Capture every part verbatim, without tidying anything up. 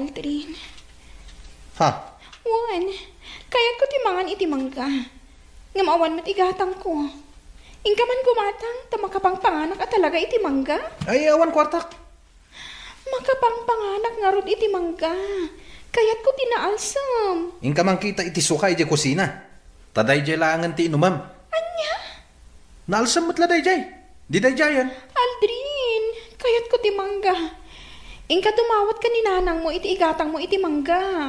Aldrin. Ha? Wen, kayatko ti mangan iti mangga. Ngem awan met igatangko. Inka man gumatang, ta makapangpanganak a talaga iti mangga. Ay, awan kuartak. Makapangpanganak ngarud iti mangga. Kayatko ti naalsem. Inka man kita iti suka iti kusina. Ta daydiay laengen ti inumem. Ania? Naalsem met la daydiay. Di daydiayen. Aldrin, kayatko ti mangga. Inka dumawat ken ni nanangmo iti igatangmo iti mangga.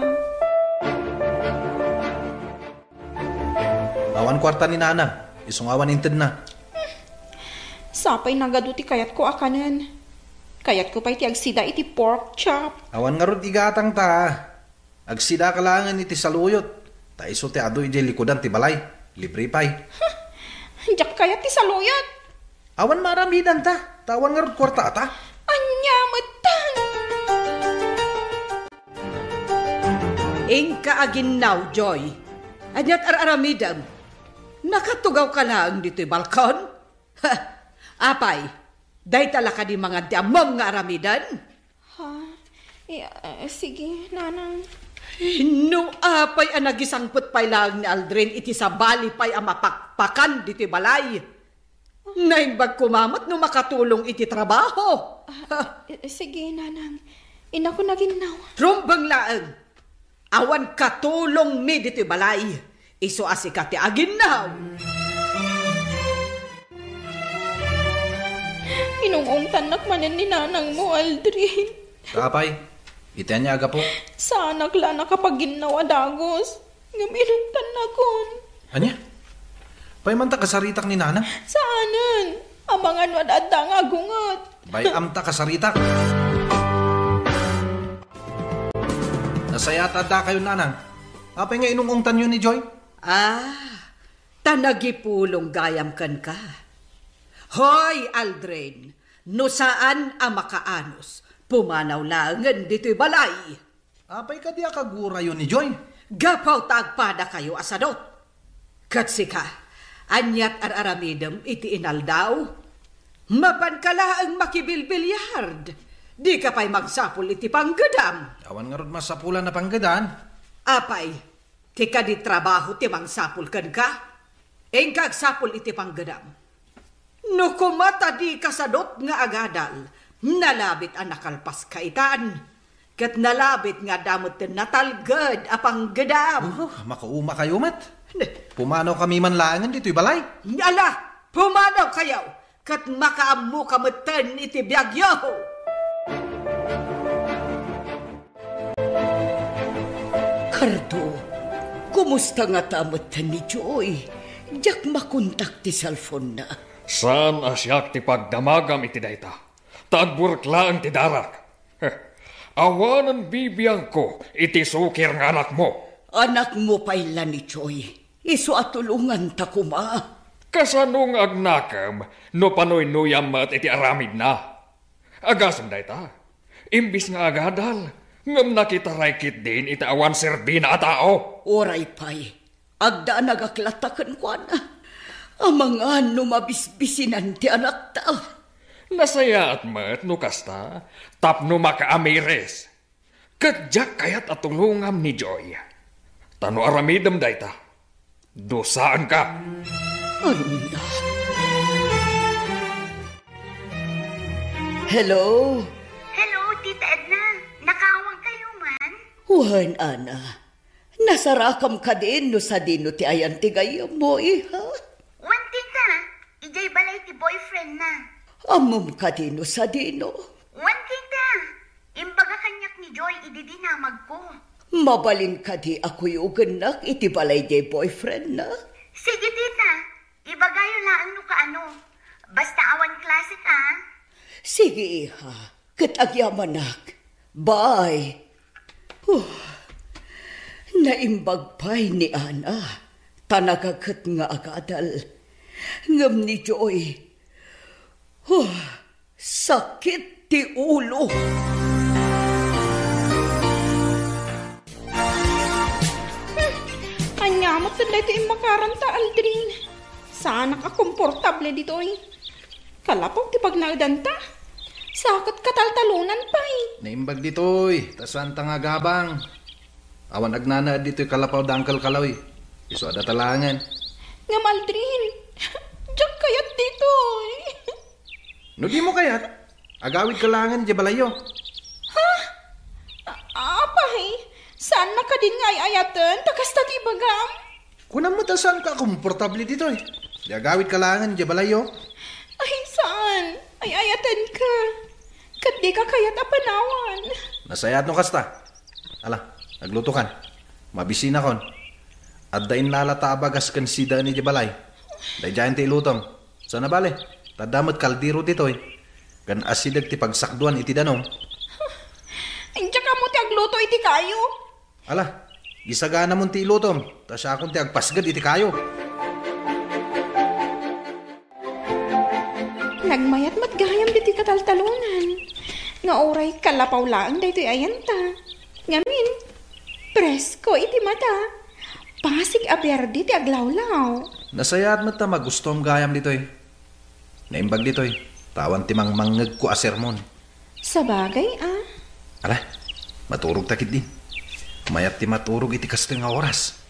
Awan kuarta ni nanang, isu nga awan intedna. Sapay nagadu ti kayatko a kanen. Kayatko pay ti agsida iti pork chop. Awan ngarud igatangta. Agsidaka laengen iti saluyot, ta isu ti adu idiay likudan ti balay. Libre pay. Diak kayat ti saluyot. Awan maaramidanta, ta awan ngarud kuartata. Ania metten? Inka aginnaw, Joy. Aniat ar-aramidem? Nakatugawka laeng ditoy balkon? Ha! Apay, dayta la kadi mangan ti ammom nga aramiden? Ha? Eh, ah, sige, nanang. No apay a nagisangpet pay laeng ni Aldrin iti sabali pay a mapakpakan ditoy balay. Naimbag koma met no makatulong iti trabaho. Ah, eh, sige, nanang. Inako naginnaw. Rumbeng laeng. Awan katulongmi ditoy balay. Isu a sika ti aginnaw. Inung-ungtannak manen ni nanangmo, Aldrin. Apay, iti ania a gapu? Saanak la nakapaginnaw a dagus. Ngem inungtannakon. Ania? Pay man ta kasaritak ni nanang? Saanen. Amangan no ad-adda nga agunget. Bay-am ta kasaritak. Nasayaat a addakayo, nanang. Apay nga inung-ungtanyo ni Joy? Ah, ta nagipulong gayam kenka. Hoy, Aldrin, no saan a makaanus, pumanaw laengen ditoy balay. Apay kadi a kagurayo ni Joy? Gapu ta agpadakayo a sadut. Ket sika, aniat ar-aramidem iti inaldaw? Mapanka laeng makibilbiliard. Dika pay magsapul iti panggedam. Awan ngarud masapulan a panggedan. Apay, ti kadi trabaho ti mangsapul kenka? Inka agsapul iti panggedam. No koma ta dika sadut nga agadal, nalabit a nakalpaska itan. Ket nalabit nga adda metten natalged a panggedam. Oh, makaumakayo met. Ne. Pumanawkami man laengen ditoy balay. Ala, pumanawkayo, ket makaammoka metten iti biagyo. Cardo, kumusta ngata metten ni Joy? Diak makontak ti cellphone-na. Saan a siak ti pagdamagam iti dayta, ta agburek laeng ti darak. Awanen bibiangko iti sukir nga anakmo. Anakmo pay la ni Joy. Isu a tulonganta koma. Kasano nga agnakem no panuynuyam met iti aramidna? Agasem dayta, imbis nga agadal, ngem nakitaray ketdin iti awan serbina a tao. Uray pay, agdanagak latta kenkuana. Amangan no mabisbisinan ti anakta. Nasayaat met no kasta, tapno makaamiris. Ket diak kayat a tulongam ni Joy. Ta no aramidem dayta, dusaenka. Ania? Hello? Hello, Tita Edna. Nakaawangkayo man? Wen, Ana. Nasarakam kadin no sadino ti ayan ti gayyemmo, iha? Wen, Tita. Idiay balay ti boyfriend-na. Ammom kadi no sadino? Wen, Tita. Imbaga kaniak ni Joy idi dinamagko. Mabalin kadi a kuyogennak iti balay diay boyfriend-na? Sige, Tita. Ibagayo laeng no kaano. Basta awan klasek, a. Sige, iha. Ket agyamanak. Bye. Huh. Naimbag pay ni Ana, ta nagaket nga agadal. Ngem ni Joy, huh, sakit ti ulo. Hmm, ania met daytoy immakaranta, Aldrin? Saanak a komportable ditoy. Kalapaw ti pagnaedanta. Saket kataltalonan pay. Naimbag ditoy, ta saan ta nga agabang. Awan agnanaed ditoy kalapaw da Uncle Kaloy. Isu a data laengen. Ngem Aldrin, diak kayat ditoy. No dimo kayat, agawidka laengen idiay balayyo. Ha? A-, apay, saanna kadin nga ay-ayaten ta kasta ti ibagam? Kunam met a saanka a komportable ditoy. Di agawidka laengen idiay balayyo. Ay, saan? Ay-ayatenka. Ket dika kayat a panawan. Nasayaat no kasta. Ala, aglutokan. Mabisinakon. Adda innalata a bagas ken sidaen idiay balay. Daydiayen ti ilutom. Saan a bale, ta adda met kaldero ditoy. Ken asideg ti pagsakduan iti danum. Diak ammo ti agluto iti kayo. Ala, isaganamon ti ilutom, ta siakon ti agpasged iti kayo. Nagmayat met gayam ditoy kataltalonan, nga uray kalapaw laeng daytoy ayanta. Ngamin, presko iti mata. Pasig a berdi ti aglawlaw. Nasayaat met ta magustuam gayam ditoy. Naimbag ditoy, ta awan ti mangmangngegko a sermon. Sabagay, a. Ala, maturog ta ketdin. Mayat ti maturog iti kastoy nga oras.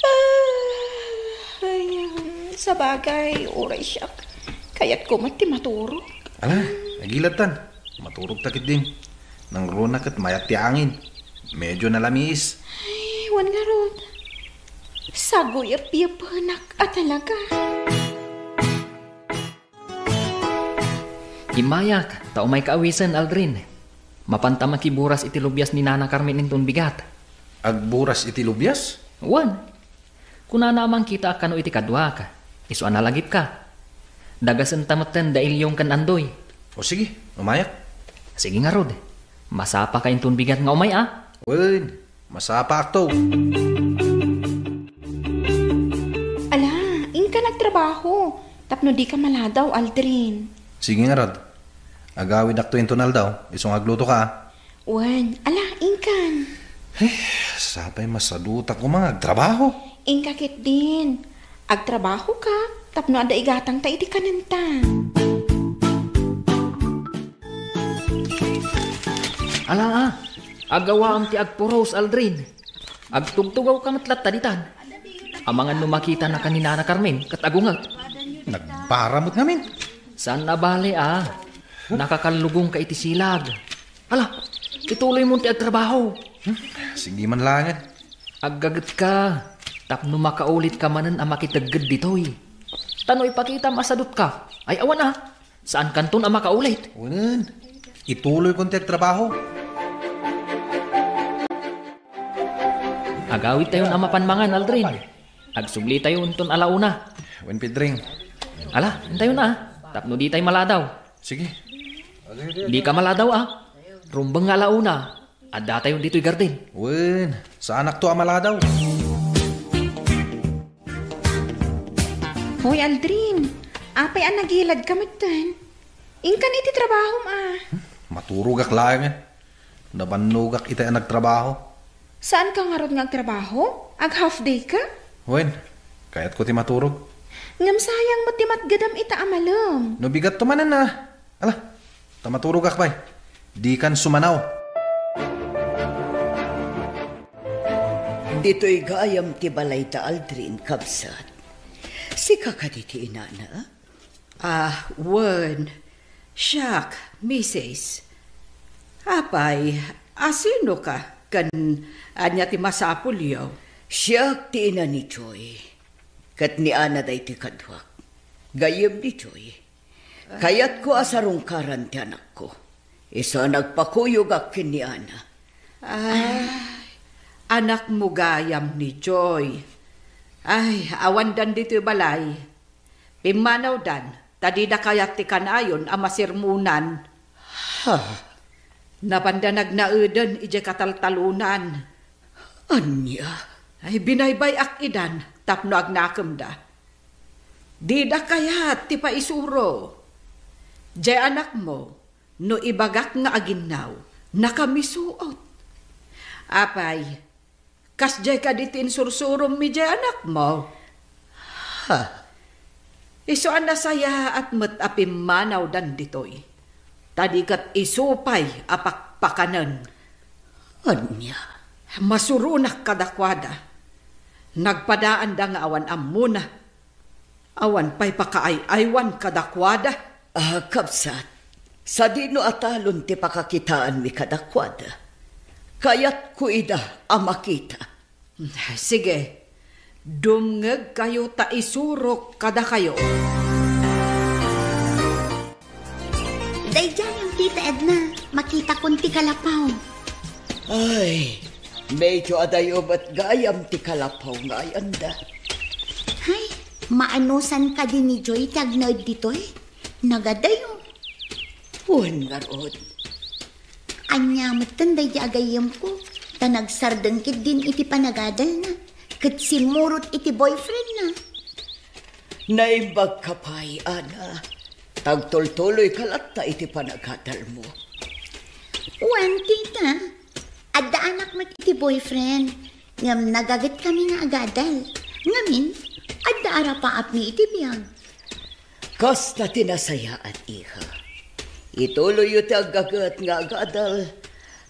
Ah, ay, um, sabagay, uray siak. Kayatko met ti maturog. Ala, agilatan. Maturog ta ketdin. Nangruna ket mayat ti angin. Medyo nalamiis. Ay, wen ngarud. Saguyep-yepenak a talaga. Immayak, ta umayka awisen, Aldrin. Mapanta makiburas iti lubias ni Nana Carmen inton bigat. Agburas iti lubias? Wen. Kunana a mangkitaak kano iti kaduak. Isu a nalagipka. Dagasenta metten da Ilyong ken Andoy. O sige, umayak. Sige ngarud. Masapaka inton bigat nga umay, a? Wen, masapaakto. Ala, inka nagtrabaho. Tapno dika maladaw, Aldrin. Sige ngarud. Agawidakto inton aldaw, isu nga aglutoka, a. Wen, ala, inkan. Eh, sapay masadutak koma nga agtrabaho. Inka ketdin. Agtrabahoka, tapno adda igatangta iti kanenta. Ala, a. Agawaam ti agpuros, Aldrin. Agtugtugawka met latta ditan. Amangan no makitanaka ni Nana Carmen ket agunget. Nagbara met ngamin. Saan a bale, a. Nakakallugongka iti silag. Ala, ituloymon ti agtrabaho. Hmm, sige man laengen. Aggagetka, tapno makaulitka manen a makitegged ditoy. Ta no ipakitam a sadutka, ay awan a, saankanton a makaulit. Wen, ituloykon ti agtrabaho. Agawidtayon a mapan mangan, Aldrin. Agsublitayo inton ala una. Wen, Pedring. Ala, intayon a, tapno ditay maladaw. Sige. Dika maladaw a. Rumbeng nga ala una, addatayon ditoy garden. Wen, saanakto a maladaw. Hoy, Aldrin, apay a nagiladka metten? Inkan iti trabahom a. Hmm, maturogak laengen. Nabannogak itay a nagtrabaho. Saanka ngarud nga agtrabaho? Ag-half day ka? Wen, kayatko ti maturog. Ngem sayang met ti matgedam ita a malem. No bigatto manen a. Ala, ta maturogak pay. Dikan sumanaw. Ditoy gayam ti balay da Aldrin, kabsat. Sika kadi ti inana? Ah, wen. Siak, misis. Apay, asinoka ken ania ti masapulyo? Siak ti ina ni Joy. Ket ni Ana daytoy kaduak. Gayyem ni Joy. Kayatko a sarungkaran ti anakko. Isu a nagpakuyogak ken ni Ana. Ay, anakmo gayam ni Joy. Ay, awandan ditoy balay. Pimmanawdan, ta dida kayat ti kanayon a masirmonan. Ha? Napanda nagnaeden idiay kataltalonan. Ania? Ay, binaybay-ak idan tapno agnakemda. Dida kayat ti paisuro. Diay anakmo, no ibagak nga aginnaw, nakamisuot. Apay, kasdiay kadi ti insursurommi diay anakmo? Ha? Isu a nasayaat met a pimmanawdan ditoy. ta di ket isu pay a pakpakanen. Ania? Masuronak kadakuada. Nagpadaanda nga awan ammona. Awan pay pakaay-aywan kadakuada. Ah, kabsat, sadino a talon ti pakakitaanmi kadakuada? Kayatko ida a makita. Sige, dumngegkayo ta isurok kadakayo. Daydiayem, Tita Edna, makitakon ti kalapaw. Ay, medyo adayo met gayam ti kalapaw nga ayanda. Hay, maanusan kadi ni Joy ti agnaed ditoy? Nagadayo. Wen ngarud. Ania metten daydi a gayyemko, ta nagsardeng ketdin iti panagadalna, ket simmurot iti boyfriendna. Naimbagka pay, Ana. Tagtultuloyka latta iti panagadalmo. Wen, tita. Addaanak met iti boyfriend, ngem nagagetkami nga agadal. Ngamin, adda arapaapmi iti biag. Kasta ti nasayaat, iha. Ituloyyo ti aggaget nga agadal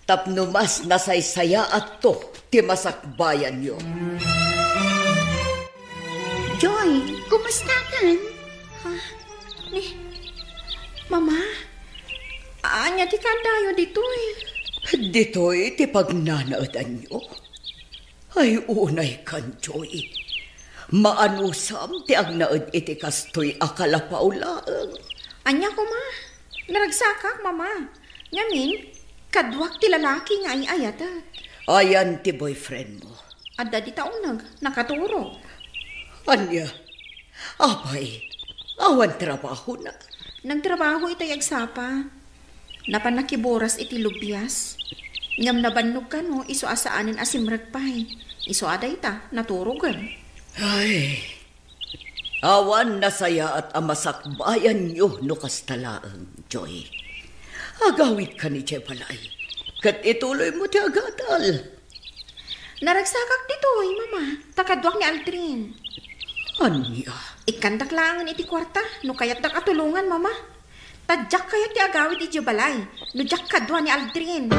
tapno mas nasaysayaatto ti masakbayanyo. Joy, kumustakan? Ha? Ni, Mama? Ania ti kaadayo ditoy? Ditoy ti pagnanaedanyo? Ay, unaykan, Joy. Maanusam ti agnaed iti kastoy a kalapaw laeng. Ania koma? Naragsakak, Mama. Ngamin, kaduak ti lalaki nga ay-ayatek. Ayan ti boyfriend mo? Adda dita uneg, nakaturog. Ania? Apay, awan trabahona? Nagtrabaho itay agsapa. Napan nakiburas iti lubias. Ngem nabannog kano isu a saanen a simrek pay. Isu a dayta, naturogen. Ay, awan nasayaat a masakbayanyo no kasta laeng, Joy. Agawidka idiay balay, ket ituloymo ti agadal. Naragsakak ditoy, Mama, ta kaduak ni Aldrin. Ania? Ikkandak laengen iti kuarta no kayatdak a tulongan, Mama. Ta diak kayat ti agawid idiay balay no diak kadua ni Aldrin.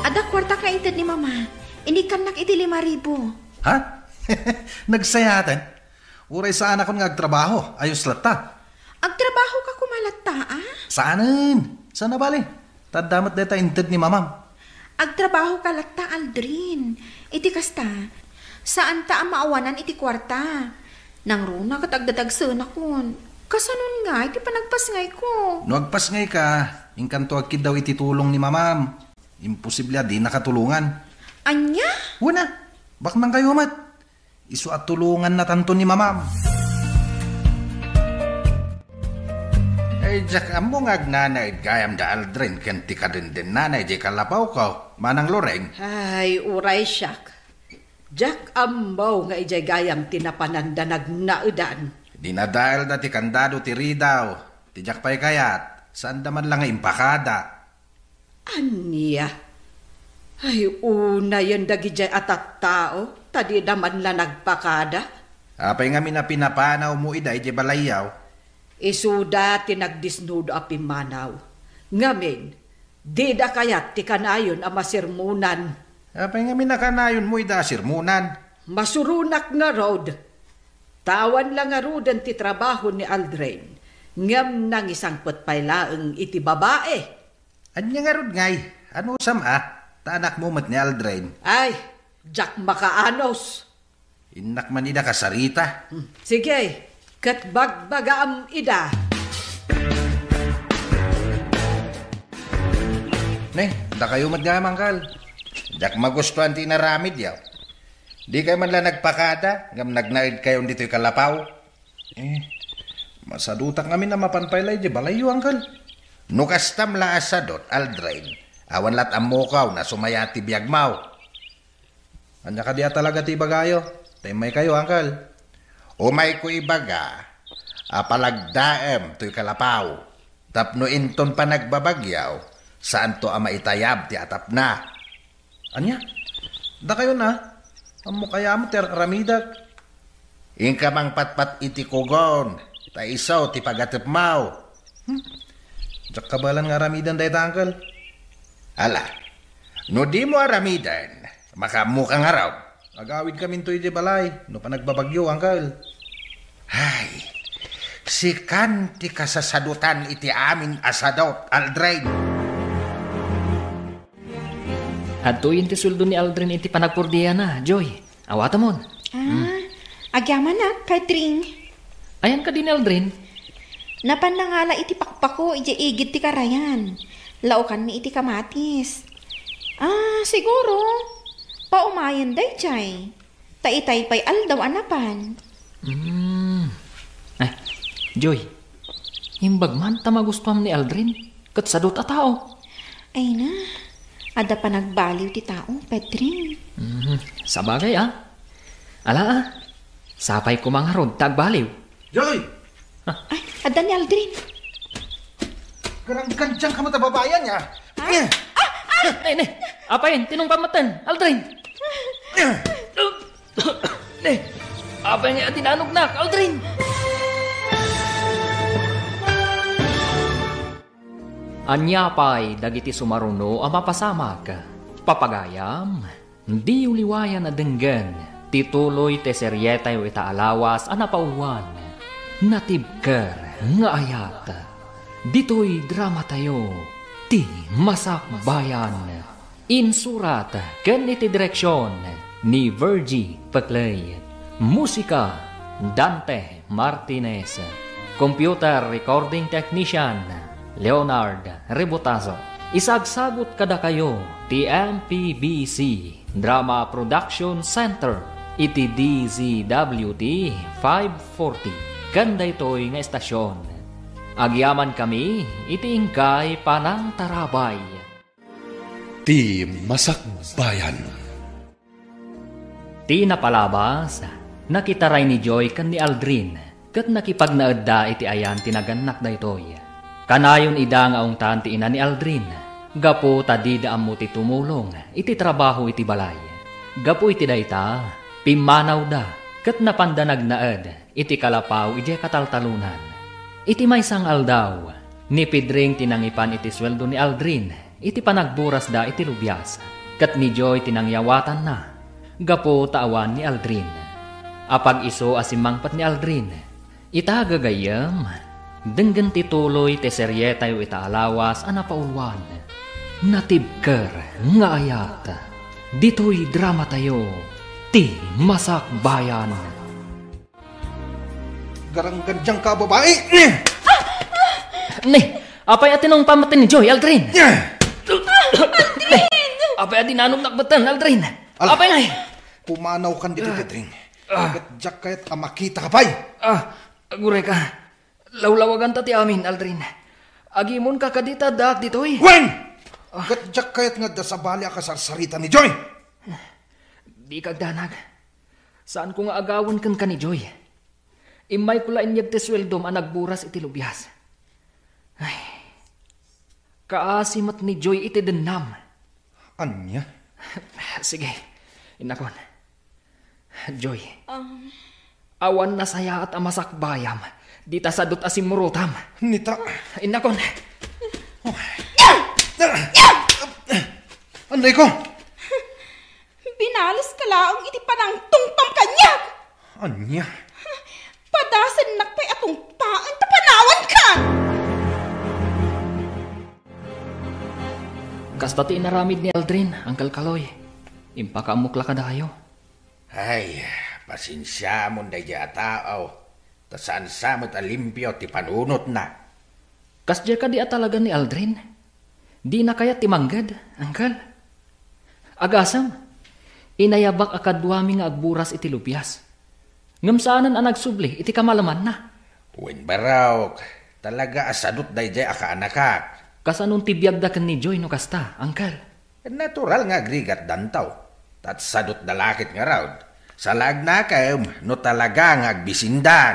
Adda kuarta nga inted ni Mama. Inikkannak iti lima ribu. Ha? Nagsayaten? Uray saanakon nga agtrabaho, ayos latta. Agtrabaho ka koma latta, a? Saanen? Saan a bale? Ta adda met dayta inted ni Mamam. Agtrabaho ka latta, Aldrin. Iti kasta, saanta a maawanan iti kuarta. Nangruna ket agdadagsenakon. Kasanon nga iti panagpasngayko? No agpasngayka, inkanto agkiddaw iti tulong ni Mamam. Imposible a dinaka tulongan. Ania? Wen a, baknangkayo met. Isu a tulongannatanto ni Mamam. Ay, diak ammo nga agnanaed gayam da Aldrin ken ti kadendennana idiay kalapawko, Manang Loreng. Ay, uray siak. Diak ammo nga idiay gayam ti napananda nagnaedan. Dinadaelda ti kandado ti ridaw. Ti diak pay kayat, saanda man la nga impakada. Ania? Ay, unayen dagidiay a tattao, ta dida man la nagpakada. Apay ngamin a pinapanawmo ida idiay balayyaw? Isuda ti nagdisnudo a pimmanaw. Ngamin, dida kayat ti kanayon a masermonan. Apay ngamin a kanayonmo ida a sermonan? Masuronak ngarud. Ta awan la ngaruden ti trabaho ni Aldrin, ngem nangisangpet pay laeng iti babae. Ania ngarud ngay? Anusam a, ta anakmo met ni Aldrin. Ay, diak makaanus. Innak man ida kasarita. Hmm, sige, ket bagbagaam ida. Ne, dakayo met gayam, Angkal. Diak magustuan ti inaramidyo. Dikay man la nagpakada, ngem nagnaedkayon ditoy kalapaw. Eh, masadutak ngamin a mapan pay la idiay balayyo, Angkal. No kastam la a sadut, Aldrin, awan lat ammokaw no sumayaat ti biagmaw. Ania kadi a talaga ti ibagayo? Ta immaykayo, Angkal. Umayko ibaga a palagdaem toy kalapaw, tapno inton panagbabagyaw, saanto a maitayab ti atapna. Ania? Dakayo na? Ammok aya met ti ar-aramidek. Inka mangpatpat iti kugon, ta isu ti pagatepmaw. Diak kabaelan nga aramiden dayta, Uncle. Ala, no dimo aramiden, makaammoka ngarud. Agawidkaminto idiay balay no panagbabagyo, Uncle. Ay, sikan ti kasasadutan iti amin a sadut, Aldrin. Adtoyen ti sueldo ni Aldrin iti panagkurdiana, Joy. Awatamon. Ah, agyamanak, Pedring. Ayan kadi ni Aldrin? Napan nangala iti pakpako idiay igid ti karayan. Laokanmi iti kamatis. Ah, siguro, paumayen daydiay. Ta itay pay aldaw a napan. Hmm. Ay, Joy, imbag man ta magustuam ni Aldrin, ket sadut a tao. Ay na, adda panagbaliw ti tao, Pedring. Mhm. Sabagay, a. Ala, a. Sapay koma ngarud ta agbaliw. Joy! Ay, adda ni Aldrin. Garanggandiangka met a babai, ania? Ha? Eh. Ne, ne. Apay, tinungpam metten, Aldrin. Ne, apay nga adinanognak, Aldrin? Ania pay dagiti sumaruno a mapasamak? Papagayam, diyo liwayan a denggen ti tuloy ti serietayo ita a lawas a napauluan, Natibker nga Ayat. Ditoy dramatayo, Ti Masakbayan. Insurat ken iti direksion ni Virgie Peclay. Musika, Dante Martinez. Computer recording technician, Leonard Rebotazo. Isagsagut kadakayo ti M P B C Drama Production Center iti D Z W T five forty ken daytoy nga estasion. Agyamankami iti inkay panangtarabay. Ti Masakbayan. Ti napalabas, nakitaray ni Joy ken ni Aldrin, ket nakipagnaedda iti ayan ti nagannak daytoy. Kanayon ida nga ungtan ti ina ni Aldrin, gapu ta dida ammo ti tumulong iti trabaho iti balay. Gapu iti dayta, pimmanawda, ket napanda nagnaed iti kalapaw idiay kataltalonan. Iti maysa nga aldaw, ni Pedring ti nangipan iti sueldo ni Aldrin iti panagburasda iti lubias, ket ni Joy ti nangyawatanna gapu ta awan ni Aldrin. Apag-isu a simmangpet ni Aldrin, ita gagayyem, denggen ti tuloy ti serietayo ita a lawas a napauluan, Natibker nga Ayat. Ditoy dramatayo, Ti Masakbayan. Garanggandiangka a babai! Ne, apay a tinungpam metten ni Joy, Aldrin? Ne, apay a dinanognak metten, Aldrin? Ala, apay ngay? Pumanawkan ditoy, Pedring. Ket diak kayat a makitaka pay. Ah, aguray ka. Lawlawaganta ti amin, Aldrin. Agimonka kadi ta addaak ditoy? Wen! Ket diak kayat nga adda sabali a kasarsarita ni Joy. Dika agdanag. Saanko nga agawen kenka ni Joy. Immayko la inyeg ti sueldom a nagburas iti lubias. Ay. Kaasi met ni Joy iti dennam. Ania? Sige, innakon. Joy, Um, awan nasayaat a masakbayam dita sadut a simmurotam. Nita. Innakon. Anay ko? Binaleska laeng iti panangtungpam kaniak. Ania? Padasennak pay a tungpaen ta panawanka. Kasta ti inaramid ni Aldrin, Uncle Kaloy. Impakaammok la kadayo. Ay, pasensiamon daydiay a tao, ta saan sa met a limpio ti panunotna. Kasdiay kadi a talaga ni Aldrin? Dina kayat ti mangged, Uncle? Agasem, inayabak a kaduami nga agburas iti lubias. Ngem saanen a nagsubli iti kamalamanna. Wen, barok, talaga a sadut daydiay a kaanakak. Kasanon ti biagda ken ni Joy no kasta, Uncle? Natural nga agrigatdanto. Ta sadutda la ket ngarud. Salaagnakem no talaga nga agbisindan.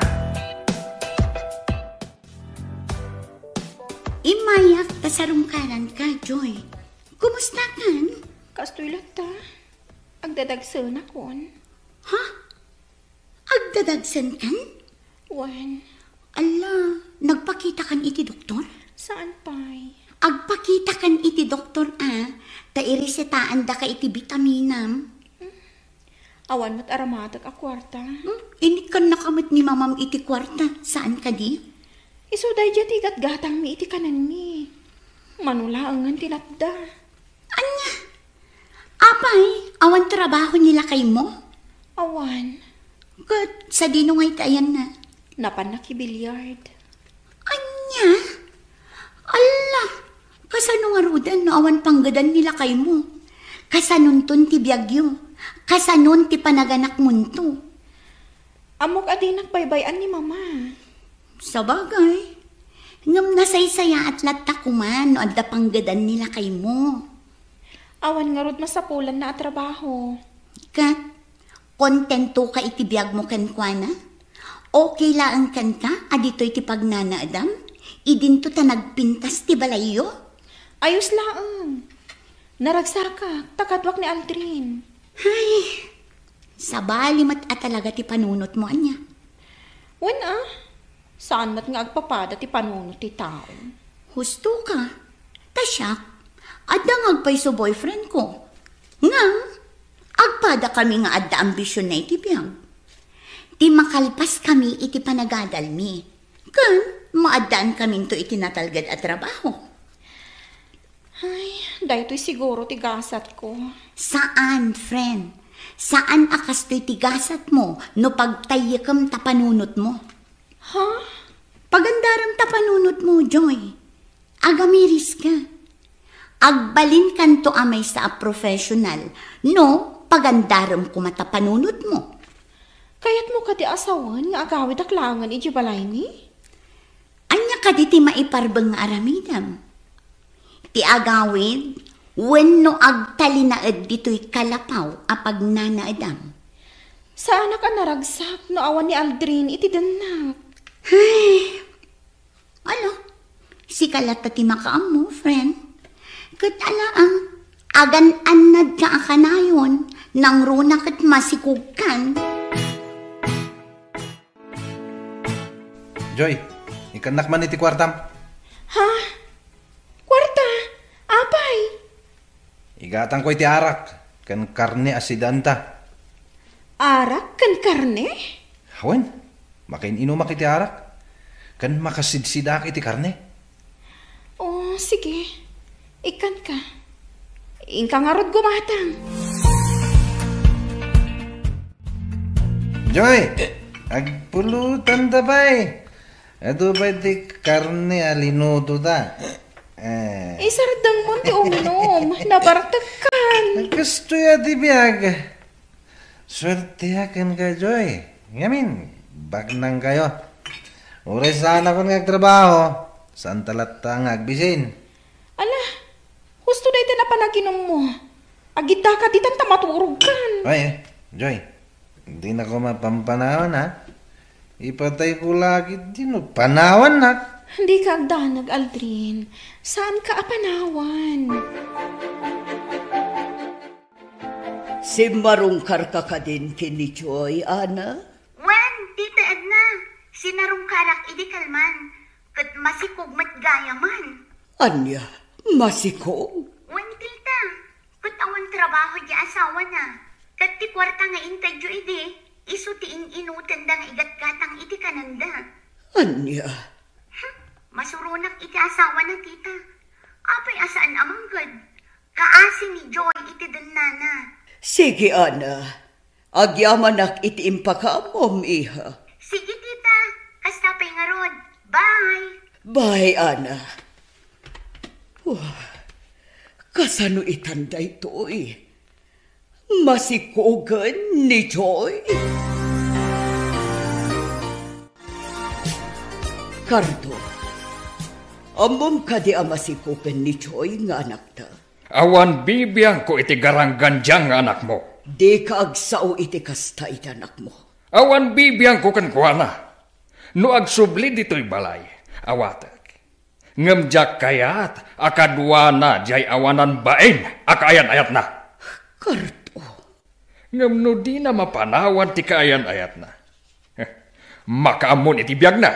Immayak ta sarungkaranka, Joy. Kumustakan? Kastoy latta. Agdadagsenakon. Ha? Agdadagsenkan? Wen, Alla, nagpakitakan iti doktor? Saan pay? Agpakitakan iti doktor a, ta iresetaandaka iti bitaminam. Awan met aramatek a kuarta. Hmm? Inikkannaka met ni mamam iti kuarta, saan kadi? Isu daydiay ti igatgatangmi iti kanenmi. Mano laengen ti natda. Ania? Apay, awan trabaho ni lakaymo? Awan. Ket sadino ngay ti ayanna? Napan nakibiliard. Ania? Alla, kasano ngaruden no awan panggedan ni lakaymo? Kasanonton ti biagyo? Kasanon ti panaganakmonto? Ammok a dinak baybay-an ni Mama. Sabagay. Ngem nasaysayaat latta koma no adda panggedan ni lakaymo. Awan ngarud masapulanna a trabaho. Ket, kontentoka iti biagmo kenkuana? Okay laeng kenka a ditoy ti pagnanaedam? Idinto ta nagpintas ti balayyo? Ayos laeng. Naragsakak, ta kaduak ni Aldrin. Ay, sabali met a talaga ti panunotmo, ania? Wen a, saan met nga agpapada ti panunot ti tao. Husto ka. Ta siak, adda nga agpayso boyfriend ko. Ngem, agpada kami nga adda ambisionna iti biag. Ti makalpas kami iti panagadalmi. Ken, maaddaan kaminto iti natalged a trabaho. Ay, daytoy siguro ti gasatko. Saan, friend. Saan a kastoy ti gasatmo no pagtayyekem ta panunotmo. Ha? Pagandarem ta panunotmo, Joy. Agamiris ka. Agbalinkanto a maysa a professional no pagandarem koma ta panunotmo. Kayatmo kadi a sawen nga agawidak laengen idiay balaymi? Ania kadi ti maiparbeng nga aramidem? Ti agawid wenno agtalinaed ditoy kalapaw a pagnanaedam? Saanak a naragsak no awan ni Aldrin iti dennak. Ay, ala, sika latta ti makaammo, friend. Ket ala, ang agan-annadka a kanayon, nangruna ket masikogkan. Joy, ikkannak man iti kuartam. Ha? Kuarta? Apay? Igatangko iti arak ken karne a sidaanta. Arak ken karne? Wen, makain-inumak iti arak ken makasidsidaak iti karne. O, sige. Ikkanka. Inka ngarud gumatang. Joy, agpulotanta pay. Adu pay ti karne a linutota. Eh. Isardengmon ti umnom. Nabartekkan. Kastoy a ti biag. Suerteak kenka, Joy. Ngamin, baknangkayo. Uray saanakon nga agtrabaho, saanta latta nga agbisin. Ala, husto dayta napanaginummo. Agiddaka ditan ta maturogkan. Ay, eh, Joy, dinako mapampanawan, ha? Ipatayko la ketdi no panawannak. Dika agdanag, Aldrin. Saanka a panawan. Simmarungkarka kadin ken ni Joy, Ana? Wen, Tita Edna, sinarungkarak idi kalman, ket masikog met gayamen. Ania? Masikog? Wen, Tita, ket awan trabaho di asawana, ket ti kuarta nga intedyo idi, isu ti in-inutenda nga igatgatang iti kanenda. Ania? Hmm, masuronak iti asawana, Tita. Apay a saan a mangged? Kaasi ni Joy iti dennana. Sige, Ana. Agyamanak iti impakaammom, iha. Sige, Tita. Kasta pay ngarud. Bye. Bye, Ana. Wah, kasano itan daytoy? Masikogen ni Joy? Cardo, ammom kadi a masikogen ni Joy nga anakta? Awan bibiangko iti garanggandian nga anakmo. Dika agsao iti kasta iti anakmo. Awan bibiangko kenkuana. No agsubli ditoy balay, awatek. Ngem diak kayat a kaduana diay awanan bain a kaayan-ayatna. Cardo. Ngem no dina mapanawan ti kaayan-ayatna, makaammon iti biagna.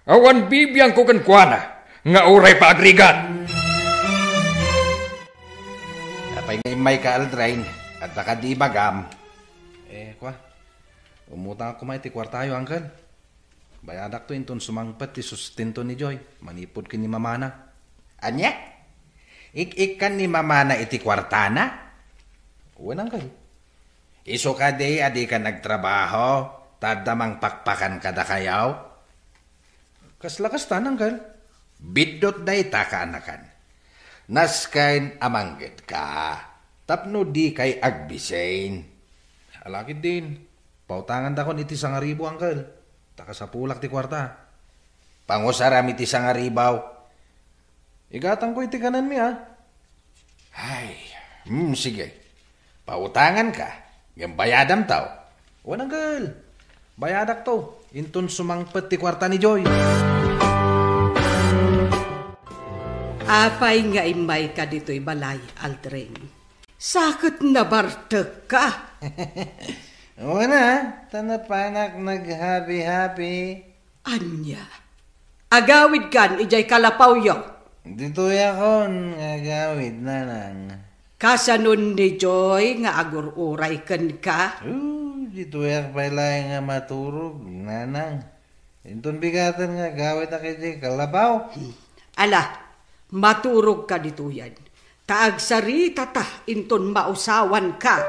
Awan bibiangko kenkuana nga uray pa agrigat. Apay nga immayka, Aldrin? Adda kadi ibagam? Eh, kua, umutangak koma iti kuartayo, Uncle. Bayadakto inton sumangpet ti sustento ni Joy manipud ken ni mamana. Ania? Ik-ikkan ni mamana iti kuartana? Wen, Uncle. Isu kadi a dikan agtrabaho, ta adda mangpakpakan kadakayo? Kasla kasta, Uncle. Biddut dayta, kaanakan. Nasken a manggedka tapno dikay agbisin. Ala ketdin, pautangandakon iti sangaribu, Uncle. Ta kasapulak ti kuarta. Pangusaram iti sangaribu. Igatangko iti kanenmi, a. Ay, hmm, sige. Pautanganka, ngem bayadamto. Wen, Uncle. Bayadakto inton sumangpet ti kuarta ni Joy. Apay nga immayka ditoy balay, Aldrin? Sa ket nabartekka. Wen a, ta napanak naghabi-habi. Ania? Agawidkan idiay kalapawyo? Ditoyakon nga agawid, nanang. Kasanon ni Joy nga agur-uray kenka? Oh, ditoyak pay laeng nga maturog, nanang. Inton bigaten nga agawidak idiay kalapaw. Hmm. Ala, maturogka ditoyen. Ta agsaritata inton mausawanka.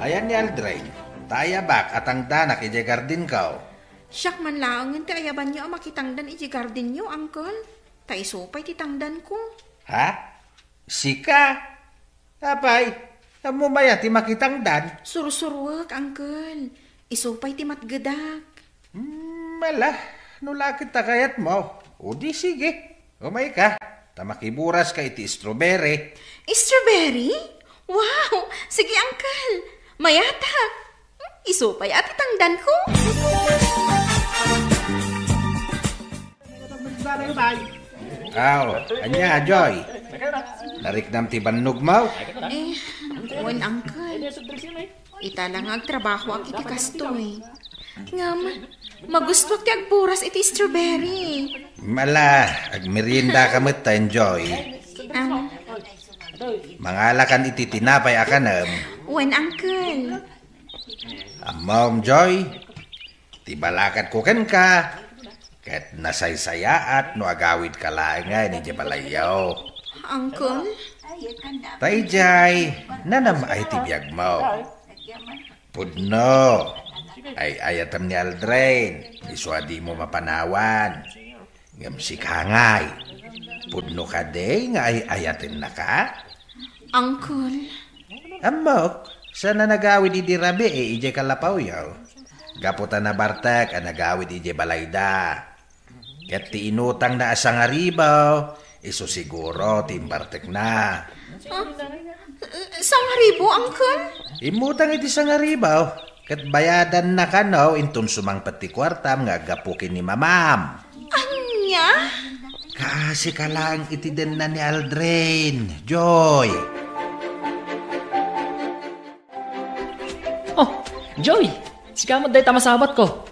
Ayan ni Aldrin, ta ayabak a tangdanak idiay gardinko. Siak man laengen ti ayabanyo a makitangdan idiay gardinyo, Uncle. Ta isu pay ti tangdanko. Ha? Sika? Apay, ammom aya ti makitangdan? Sursuruek, Uncle. Isu pay ti matgedak. Hmm, ala, no la ket ta kayatmo, o di sige. Umayka, ta makiboraska iti strawberry. Strawberry? Wow! Sige, Uncle. Mayatak. Isu pay a ti tangdanko. Aw, ania, Joy? Nariknam ti bannogmo? Eh, wen, Uncle. Ita la nga agtrabahoak iti kastoy. Ngem, magustuak ti agboras iti strawberry. Ala, agmeriendaka metten, Joy. Am. Mangalakan iti tinapay a kanem. Wen, Uncle. Ammom, Joy, ti balakadko kenka, ket nasaysayaat no agawidka laengen idiay balayyo. Uncle? Ta idiay, nanam-ay ti biagmo. Pudno, ay-ayatem ni Aldrin, isu a dimo mapanawan. Ngem sika ngay, pudno kadi nga ay-ayatennaka? Uncle. Ammok, saan a nagawid idi rabii idiay kalapawyo. Gapu ta nabartek a nagawid idiay balayda. Ket ti inutangna a sangaribu, isu siguro ti imbartekna. Ah, sangaribu, Uncle? Immutang iti sangaribu, ket bayadanna kano inton sumangpet ti kuartam nga aggapu ken ni mamam. Ania? Kaasika laeng iti denna ni Aldrin, Joy. Oh, Joy! Sika met dayta masabatko.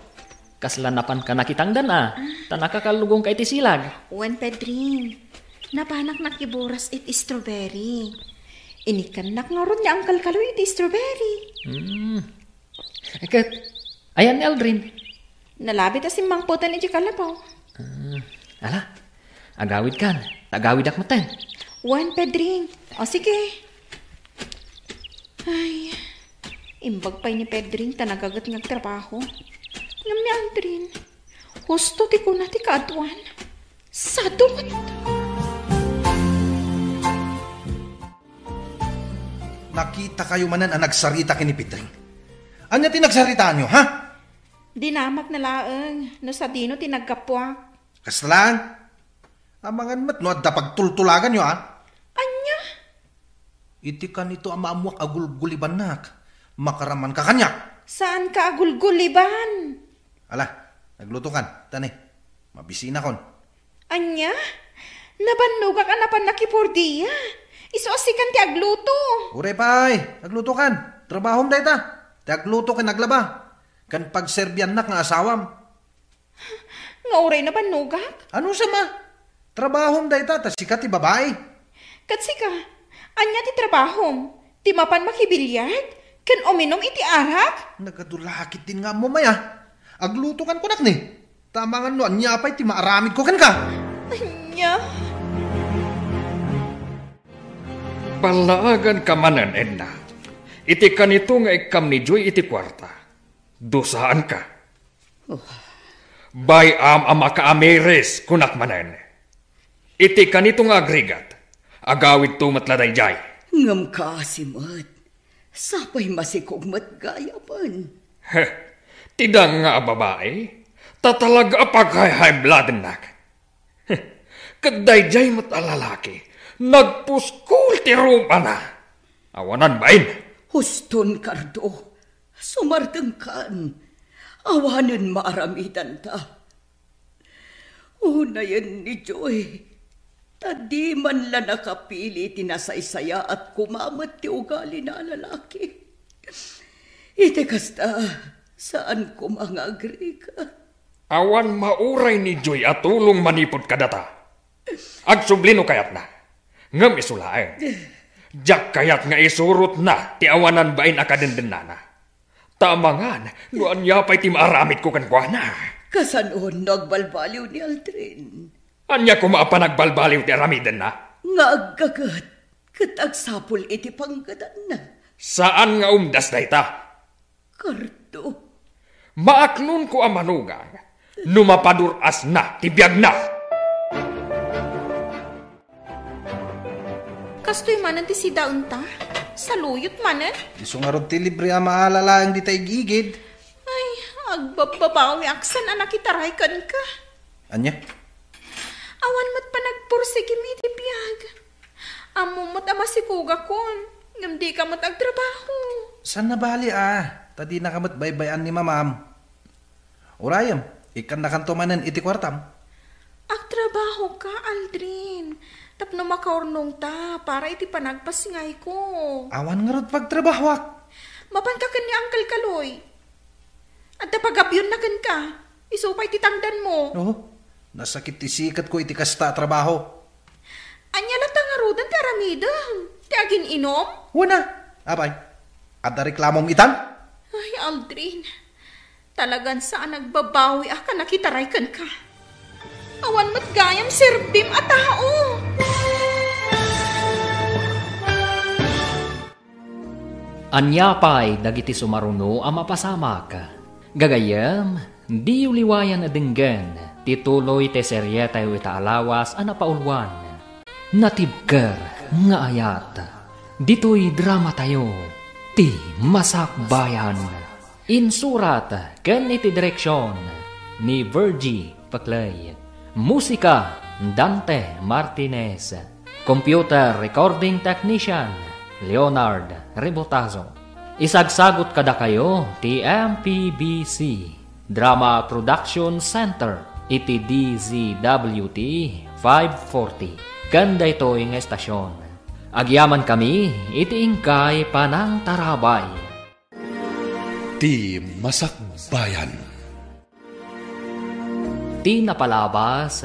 Kasla napanka nakitangdan a, ta nakakallugonka iti silag. Wen, Pedring. Napanak nakiboras iti strawberry. Inikkannak ngarud ni Uncle Kaloy iti strawberry. Hmm. Ket, ayan ni Aldrin? Nalabit a simmangpeten iti kalapaw. Ah, ala, agawidkan, ta agawidak metten. Wen, Pedring. O, sige. Ay, imbag pay ni Pedring ta nagaget nga agtrabaho. Ngem ni Aldrin, husto ti kuna ti kaaduan. Sadut! Nakitakayo manen a nagsarita ken ni Pedring. Ania ti nagsaritaanyo, ha? Dinamakna laeng no sadino ti naggapuak. Kasta laeng? Amangan met no adda pagtultulaganyo, a? Ania? Iti kanito a maammoak a gulgulibannak, makaramanka kaniak. Saanka a gulguliban? Ala, naglutokan, tani. Mabisinakon. Ania? Nabannogak a napan nakipordia. Isu a sikan ti agluto. Uray pay, aglutokan. Trabahom dayta. Ti agluto ken aglaba. ken pagserbiannak nga asawam. Nga uray nabannogak? Ano sa ma? Trabahom dayta, ta sika ti babai. Ket sika, ania ti trabahom? Ti mapan makibiliard? Ken uminum iti arak? Nagadu la ketdin nga ammom aya. Agluto kan kunak ni. Ta amangan no ania pay ti maaramidko kenka. Ania? Ballaaganka manen, Edna. Iti kanito nga ikkam ni Joy iti kuarta, dusaanka. Oh. Bay-am a makaamiris, kunak manen. Iti kanito nga agrigat, agawidto met la daydiay. Ngem kaasi met, sapay masikog met gayamen. Heh, ti danga a babai, ta talaga a pag-high-high bloodennak. Heh, ket daydiay met a lalaki, nagpuskol ti rumana. Awanan bain. Huston, Cardo. Sumardengkan. Awanen maaramidanta. Unayen ni Joy, ta di man la nakapili ti nasaysayaat koma met ti ugalina a lalaki. Iti kasta, saan koma nga agrigat. Awan mauray ni Joy a tulong manipud kadata. Agsubli no kayatna. Ngem isu laeng. Diak kayat nga isurotna ti awanan bain a kadendennana. Ta amangan no ania pay ti maaramidko kenkuana. Kasano no agbalbaliw ni Aldrin? Ania koma a panagbalbaliw ti aramidenna? Nga aggaget ket agsapul iti panggedanna. Saan nga umdas dayta. Cardo. Maaknonko a manugang no mapadur-asna ti biagna. Kastoy manen ti sidaenta? Saluyot manen? Isu ngarud ti libre a maala laeng dita igigid. Ay, agbabbabawiak saan a nakitaray kenka. Ania? Awan met panagpursigim iti biag. Ammom met a masikogakon, ngem dika met agtrabaho. Saan a bali a, ta dinaka met baybay-an ni mamam. Urayem, ikkannakanto manen iti kuartam. Agtrabahoka, Aldrin, tapno makaurnongta para iti panagpasngayko. Awan ngarud pagtrabahoak. Mapanka ken ni Uncle Kaloy. Adda pagabionna kenka. Isu pay ti tangdanmo. Oh, nasakit ti siketko iti kasta a trabaho. Ania latta ngaruden ti aramidem? Ti agin-inum? Wen a. Apay, adda reklamom itan? Ay, Aldrin. Talagan saan a nagbabawiak a nakitaray kenka. Awan met gayam serbim a tao. Ania pay dagiti sumaruno a mapasamak? Gagayyem, diyo liwayan a denggen ti tuloy ti serietayo ita a lawas a napauluan, Natibker nga Ayat. Ditoy dramatayo, Ti Masakbayan. Insurat ken iti direksion ni Virgie Paclay. Musika, Dante Martinez. Computer recording technician, Leonard Rebotazo. Isagsagut kadakayo ti M P B C Drama Production Center iti D Z W T five forty. Ken daytoy nga estasion, agyamankami iti inkay panangtarabay. Ti Masakbayan. Ti napalabas,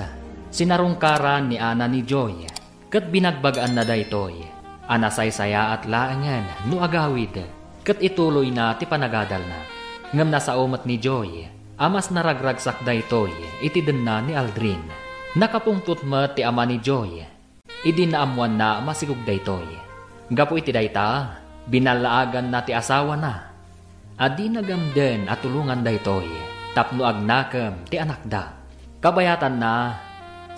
sinarungkaran ni Ana ni Joy, ket binagbag-anna daytoy a nasaysayaat laengen no agawid ket ituloyna ti panagadalna. Ngem nasao met ni Joy a mas naragragsak daytoy iti denna ni Aldrin. Nakapungtot met ti ama ni Joy idi naammoanna a masikog daytoy. Gapu iti dayta, binallaaganna ti asawana a di nagamden a tulongan daytoy tapno agnakem ti anakda. Kabayatanna,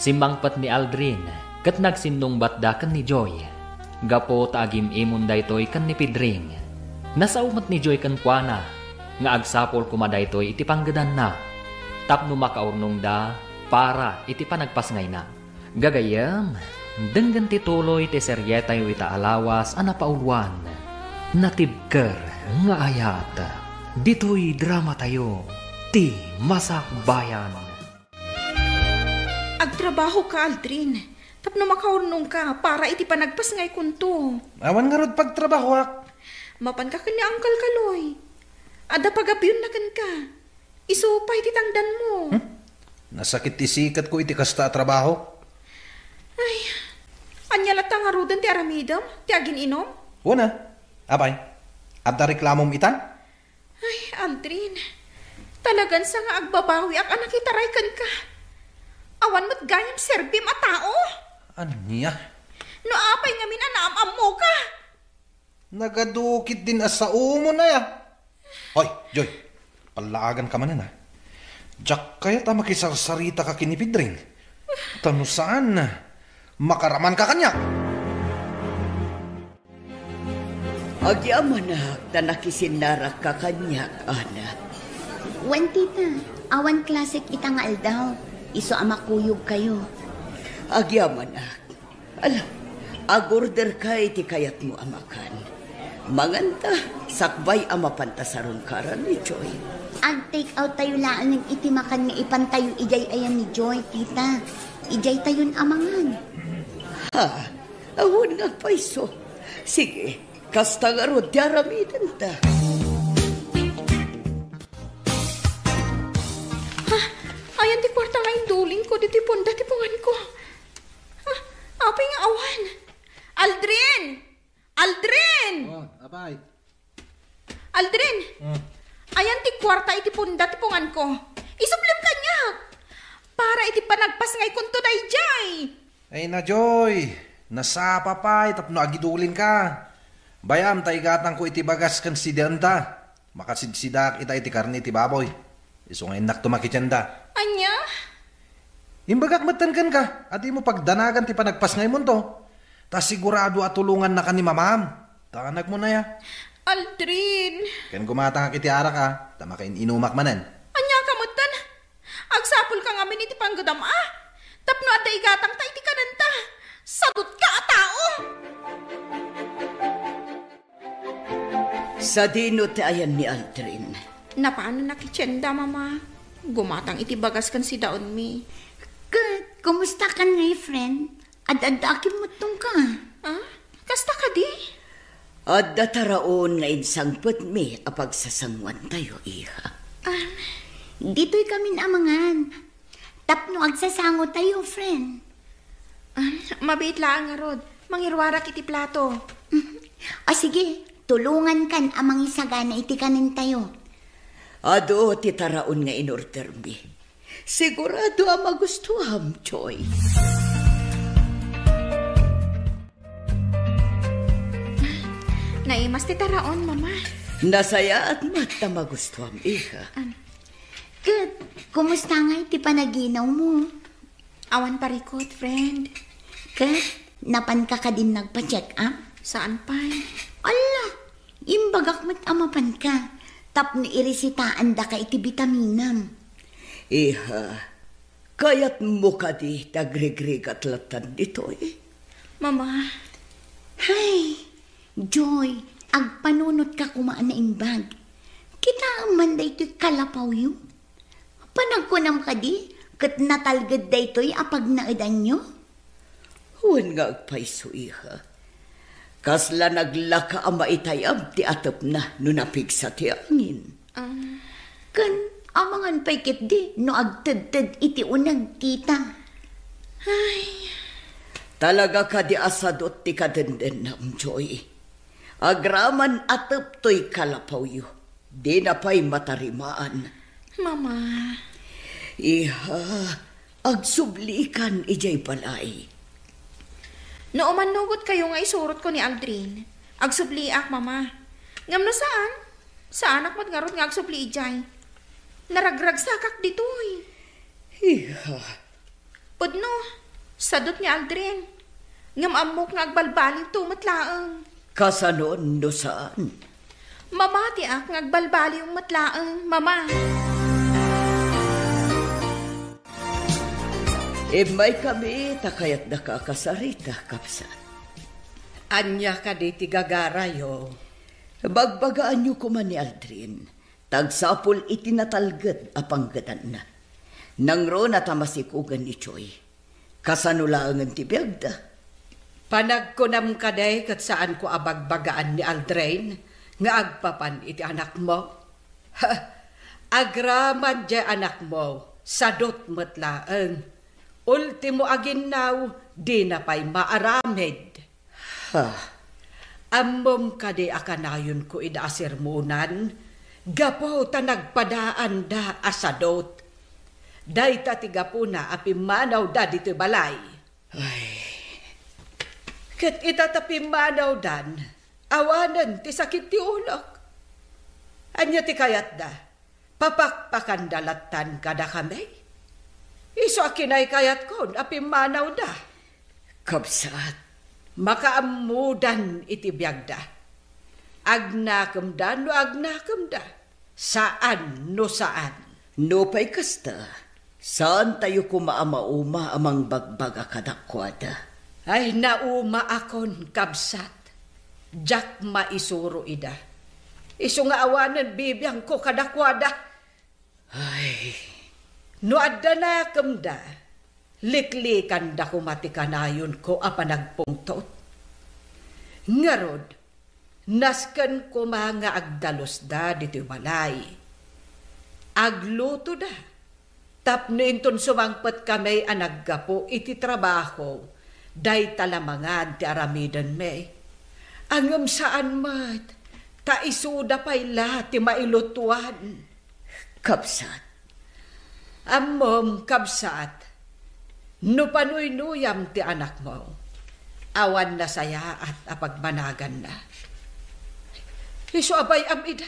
simmangpet ni Aldrin ket nagsinnungbatda ken ni Joy gapu ta agim-imon daytoy ken ni Pedring. Nasao met ni Joy kenkuana nga agsapul koma daytoy iti panggedanna tapno makaurnongda para iti panagpasngayna. Gagayyem, denggen ti tuloy ti serietayo ita a lawas a napauluan, Natibker nga Ayat. Ditoy dramatayo, Ti Masakbayan. Agtrabahoka, Aldrin, tapno makaurnongka para iti panagpasngaykonto. Awan ngarud pagtrabahoak. Mapanka ken ni Uncle Kaloy. Adda pagabionna kenka. Isu pay ti tangdanmo. Hmm? Nasakit ti sikatko iti kasta a trabaho. Ay, ania latta ngaruden ti aramidem? Ti agin-inom? Wen a. Apay, adda reklamom itan? Ay, Aldrin, talagan sa nga agbabawiak a nakitaray kenka. Awan met gayam serbim a tao. Ania? No apay ngamin a naam-ammoka? Nagadukit din a saomon aya. Hoy, Joy, pallaaganka manen a. Diak kayat a makisarsaritaka ken ni Pedring. Ta no saan, makaramanka kaniak. Agyamanak ta nakisinnarakka kaniak, Ana. Wen, tita, awan klasek ita nga aldaw. Isu a makuyogkayo. Agyamanak. Ala, agorderka iti kayatmo a makan. Manganta, sakbay a mapanta sarungkaran ni Joy. Ag-take out tayo laengen iti makan nga ipantayo idiay ayan ni Joy, tita. Idiay tayon a mangan. Ha? Awan nga agpayso. Sige, kasta ngarud ti aramidenta. Ha? Ayan ti kuarta nga indulingko ditoy punda ti punganko. Ah, apay nga awan? Aldrin! Aldrin! Oh, apay. Aldrin! Hmm. Ayan ti kuarta iti punda ti punganko. Isublem kaniak. Para iti panagpasngaykonto daydiay. Ay na, Joy. Nasapa pay tapno agidulinka. Bayam ta igatangko iti bagas ken sidaenta. Makasidsidaak ita iti karne ti baboy. Isu nga innakto makitienda. Ania? Imbagak metten kenka a dimo pagdanagan ti panagpasngaymonto. Ta sigurado a tulongannaka ni mamam. Ta anakmo aya. Aldrin. Ken gumatangak iti arak a, ta makain-inumak manen. Ania ka metten? Agsapulka ngamin iti panggedam a. Tapno adda igatangta iti kanenta. Sadutka a tao. Sadino ti ayan ni Aldrin? Napanan a kitienda, Mama. Gumatang iti bagas ken sidaenmi. Ket, kumusta kan, my friend? Ad-adda a kimmuttongka. Ah? Kasta kadi? Adda taraon nga insangpetmi a pagsasangoantayo, iha. Ah. Ditoy kamin a mangan. Tapno agsasangotayo, friend. Ah, mabiit laeng ngarud. Mangiruarak iti plato. Mhm. O sige, tulongankan a mangisagana iti kanentayo. Adu ti taraon nga inordermi. Sigurado a magustuam, Joy. Naimas ti taraon, Mama. Nasayaat met ta magustuam, iha. An- Ket, kumusta ngay ti panaginawmo? Awan parikut, friend. Ket, napanka kadin nagpa-check up? Saan pay? Ala, imbagak met a mapanka, tapno iresitaandaka iti bitaminam. Iha, kayatmo kadi ti agrigrigat lattan ditoy? Mama. Hay, Joy, agpanunotka koma a naimbag. Kitaem man daytoy kalapawyo. Panagkunam kadi, ket natalged daytoy a pagnaedanyo? Wen nga agpayso, iha. Kasla naglaka a maitayab ti atepna no napigsa ti angin. Ah. Ken amangan pay ketdi no agtedted iti uneg, tita. Ay. Talaga kadi a sadut ti kadendennam, Joy. Agraman atep toy kalapawyo. Dina pay matarimaan. Mama. Iha, agsublikan idiay balay. No umannugotkayo nga isurotko ni Aldrin, agsubliak, Mama. Ngem no saan, saanak met ngarud nga agsubli idiay. Naragragsakak ditoy. Iha. Pudno, sadut ni Aldrin. Ngem ammok nga agbalbaliwto met laeng. Kasano no saan? Mamatiak nga agbalbaliw met laeng, Mama. Immaykami ta kayatdaka a kasarita, kabsat. Ania kadi ti gagarayo? Bagbagaanyo koma ni Aldrin. Tagsapul iti natalged a panggedanna. Nangruna ta masikogen ni Joy. Kasano laengen ti biagda? Panagkunam kadi ket saanko a bagbagaan ni Aldrin nga agpapan iti anakmo? Agraman diay anakmo, sadut met laeng. Ultimo a ginnaw, dina pay maaramid. Ha? Ammom kadi a kanayonko ida a sermonan, gapu ta nagpadaanda a sadut? Dayta ti gapuna a pimmanawda ditoy balay. Ay. Ket ita ta pimmanawdan, awanen ti sakit ti ulok. Ania ti kayatda? Papakpakanda lattan kadakami? Isu a kinaykayatkon a pimmanawda. Kabsat, makaammodan iti biagda. Agnakemda no agnakemda, saan no saan. Nupay kasta, saantayo koma a mauma a mangbagbaga kadakuada. Ay, naumaakon, kabsat. Diak maisuro ida. Isu nga awanen bibiangko kadakuada. Ay. No adda nakemda, liklikanda koma ti kanayonko a panagpungtot. Ngarud, nasken koma nga agdalusda ditoy balay. Aglutoda tapno inton sumangpetkami a naggapu iti trabaho, dayta la mangan ti aramidenmi. Ngem saan met, ta isuda pay la ti mailutoan. Kabsat. Ammom, kabsat, no panuynuyam ti anakmo, awan nasayaat a pagmanaganna. Isu a bay-am ida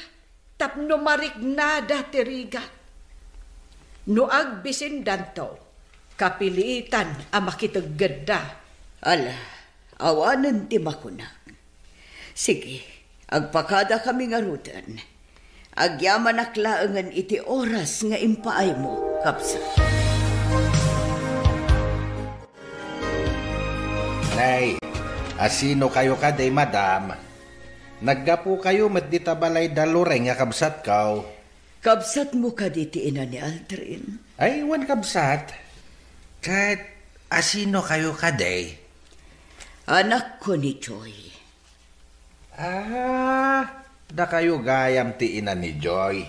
tapno mariknada ti rigat. No agbisindanto, kapilitan a makiteggedda. Ala, awanen ti makunak. Sige, agpakadakami ngaruden. Agyamanak laengen iti oras nga impaaymo, kabsat. Nay, asinokayo kadi, madam? Naggapukayo met dita balay da Loreng nga kabsatko. Kabsatmo kadi ti ina ni Aldrin? Ay, wen, kabsat. Ket asinokayo kadi? Anakko ni Joy. Ah, dakayo gayam ti ina ni Joy.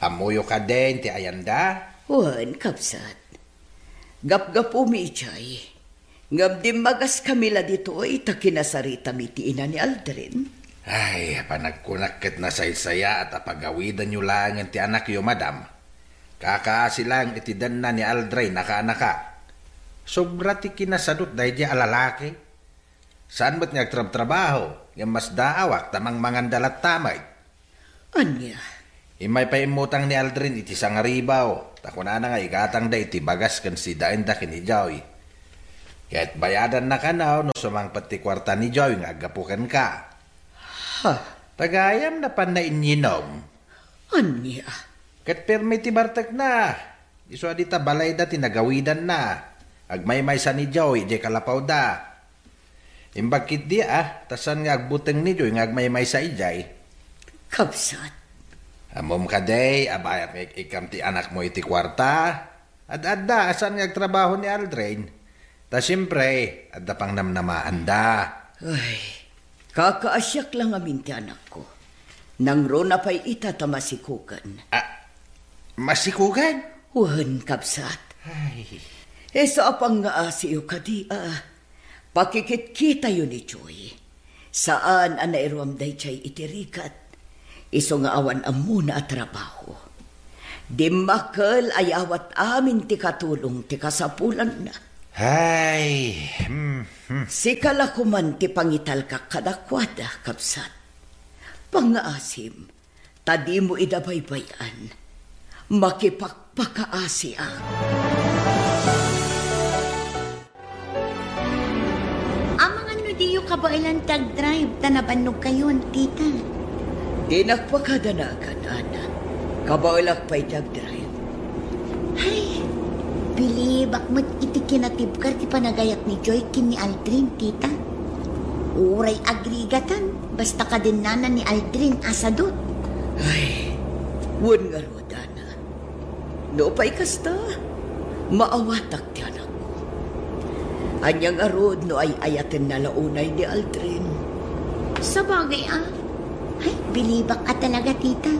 Ammoyo kadin ti ayanda? Wen, kabsat. Gapgapumi idiay. Ngem dimmagas kami la ditoy ta kinasaritami ti ina ni Aldrin. Ay, panagkunak ket nasaysayaat a pagawidanyo laengen ti anakyo, madam. Kakaasi laeng iti denna ni Aldrin a kaanaka. Sobra ti kinasadut daydiay a lalaki. Saan met nga agtrabtrabaho, ngem masdaawak ta mangmanganda latta met. Ania? Immay pay immutang ni Aldrin iti sangaribaw, ta kunana nga igatangda iti bagas ken sidaenda ken ni Joy. Ket bayadanna kano no sumangpet ti kuarta ni Joy nga aggapu kenka. Ha? Ta gayam napanna inyinom. Ania? Ket permi ti bartekna. Isu a dita balayda ti nagawidanna. Agmaymaysa ni Joy idiay kalapawda. Imbag ketdi a, ta saan nga agbuteng ni Joy nga agmaymaysa idiay. Kabsat. Ammom kadi a bayat nga ik-ikkam ti anakmo iti kuarta? Ad-adda a saan nga agtrabaho ni Aldrin. Ta siempre, adda pangnamnamaanda. Ay, kakaasiak la ngamin ti anakko. Nangruna pay ita ta masikogan. Ah, masikogan? Wen, kabsat. Ay. Isu a pangngaasiyo kadi a pakikitkitayo ni Joy. Saan a nairuam daydiay iti rigat. Isu nga awan ammona a trabaho. Dimmakkel a yawat amin ti katulong ti kasapulanna. Ay, hmm, hmm. Sika la koman ti pangitalkak kadakuada, kabsat. Pangngaasim, ta dimo ida baybay-an. Makipakpakaasiak. Amangan no diyo kabaelan ti agdrive ta nabannogkayon, tita. Dinak pakadanagan, Ana. Kabaelak pay ti agdrive. Ay, bilibak met iti kinatibker ti panagayat ni Joy ken ni Aldrin, tita. Uray agrigatan, basta kadennana ni Aldrin a sadut. Ay, wen ngarud, Ana. Nupay kasta, maawatak ti anakko. Ania ngarud no ay-ayatenna la unay ni Aldrin? Sabagay a. Ay, bilibak a talaga, tita.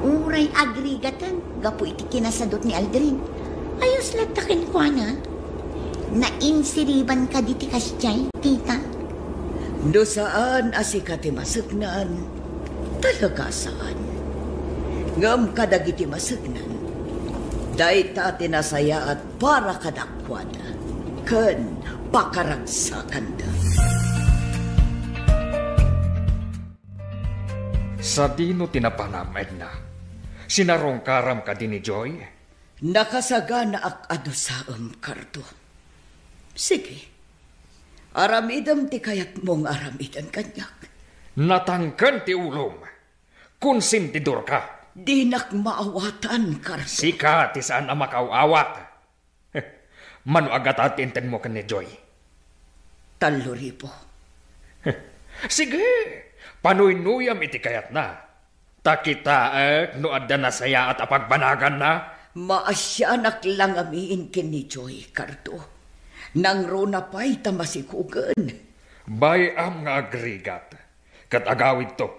Uray agrigaten gapu iti kinasadut ni Aldrin. Ayos latta kenkuana. Nainsiriban kadi ti kasdiay, tita? No saan a sika ti maseknan, talaga saan. Ngem kadagiti maseknan, dayta ti nasayaat para kadakuada ken pakaragsakanda. Sadino ti napanam, Edna? Sinarungkaram kadi ni Joy? Nakasaganaak a dusaem, Cardo. Sige, aramidem ti kayatmo nga aramiden kaniak. Natangken ti ulom. Konsentidorka. Dinak maawatan, Cardo. Sika ti saan a makaaw-awat. Mano a gatad ti intedmo ken ni Joy? Tallo ribu. Sige, panuynuyam iti kayatna. Ta kitaek no adda nasayaat a pagbanaganna. Maasianak la ngamin ken ni Joy, Cardo. Nangruna pay ta masikugen. Bay-am nga agrigat, ket agawidto.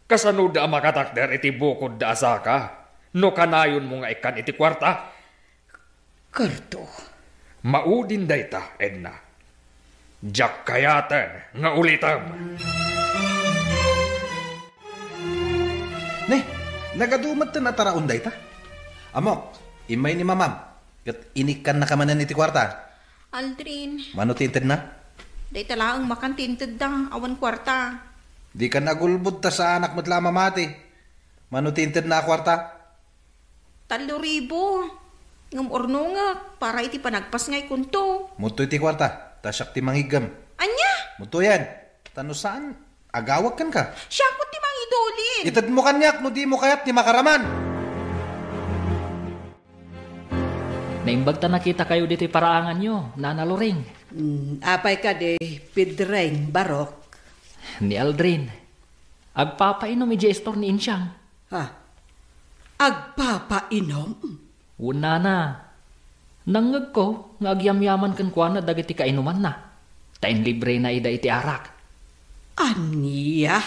Kasanoda a makatakder iti bukodda a saka no kanayonmo nga ikkan iti kuarta? Cardo. Maudin dayta, Edna. Diak kayaten nga ulitem. Ne, nagadu met ti nataraon dayta. Ammok, immay ni mamam, ket inikkannaka manen iti kuarta. Aldrin. Mano ti intedna? Dayta laeng makan ti intedda, awan kuarta. Dika nagulbod ta saanak met la a mamati. Mano ti intedna a kuarta? Tallo ribu. Ngem urnongek para iti panagpasngaykonto. Mudto iti kuarta, ta siak ti mangiggem. Ania? Mudtoyen. Ta no saan, agawak kenka. Siak ti mangidulin. Itedmo kaniak no dimo kayat ti makaraman. Naimbag ta nakitakayo ditoy paraanganyo, Nana Loring. Mm, apay kadi, Pedring, Barok? Ni Aldrin. Agpapainom idiay istor ni Insiang. Ha? Agpapainom? Wen, Nana. Nangngegko nga agyamyaman kenkuana dagiti kainumanna, ta inlibrena ida iti arak. Ania?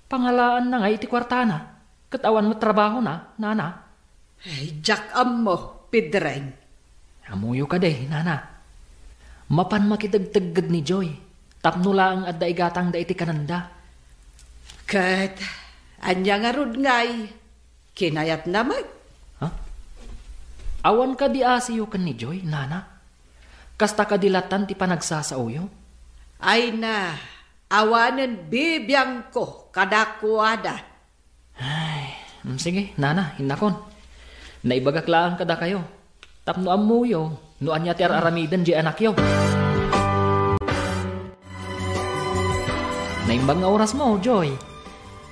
Pangalaanna ngay iti kuartana, ket awan met trabahona, Nana. Ay, diak ammo, Pedring. Ammoyo kadi, Nana. Mapan makitegtegged ni Joy, tapno laeng adda igatangda iti kanenda. Ket ania ngarud ngay? Kinayatna met. Ha? Awan kadi asiyo ken ni Joy, Nana? Kasta kadi latan ti panagsasaoyo? Ay na, awanen bibiangko kadakuada. Ay, mm, sige, Nana, innakon. Naibagak laeng kadakayo. Tapno ammoyo no ania ti ar-aramiden diay anakyo. Naimbag nga orasmo, Joy.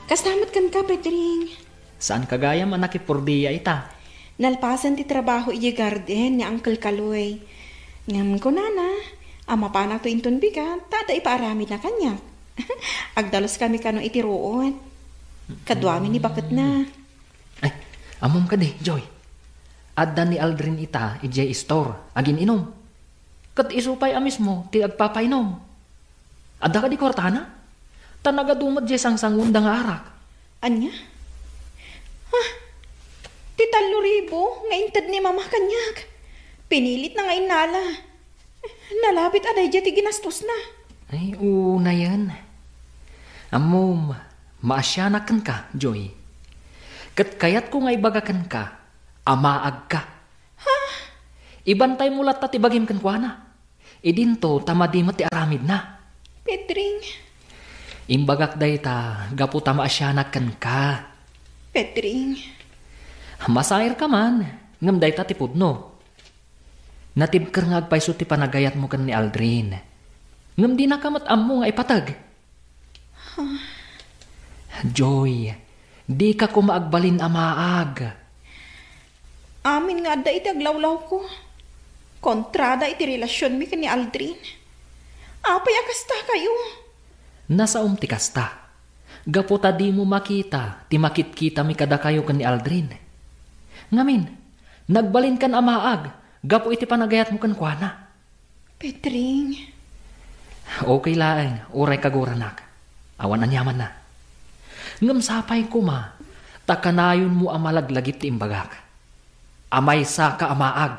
Kasta met kenka, Pedring. Saanka gayam a nakipurdia ita? Nalpasen ti trabaho idiay garden ni Uncle Kaloy. Ngem kunana a mapanakto inton bigat, ta adda ipaaramidna kaniak. Agdaluskami kano iti ruot. Kaduami ni baketna. Ay, ammom kadi, Joy. Adda ni Aldrin ita idiay istor, agin-inom. Ket isu pay a mismo ti agpapainom. Adda kadi kuartana? Ta nagadu met diay sangsangonda nga arak. Ania? Ha? Ti tallo ribu nga inted ni Mama kaniak. Pinilitna nga innala. Nalabit a daydiay ti ginastosna. Ay, unayen. Ammom, maasianak kenka, Joy. Ket kayatko nga ibaga kenka a maagka. Ha? Ibantaymo latta ti bagim kenkuana. Idinto ta madi met ti aramidna. Pedring. Imbagak dayta gapu ta maasianak kenka. Pedring. Masairka man, ngem dayta ti pudno. Natibker nga agpayso ti panagayatmo ken ni Aldrin. Ngem dinaka met ammo nga ipateg. Joy, dika koma agbalin a maag. Amin nga adda iti aglawlawko. Kontrada iti relasionmi ken ni Aldrin. Apay a kasta kayo? Nasaom ti kasta. Gapu ta dimo makita ti makitkitami kadakayo ken ni Aldrin. Ngamin, nagbalinkan a maag gapu iti panagayatmo kenkuana. Pedring. Okay laeng, uray kaguranak. Awan aniamanna. Ngem sapay koma, Ta kanayonmo a malaglagip ti imbagak a maysaka a maag.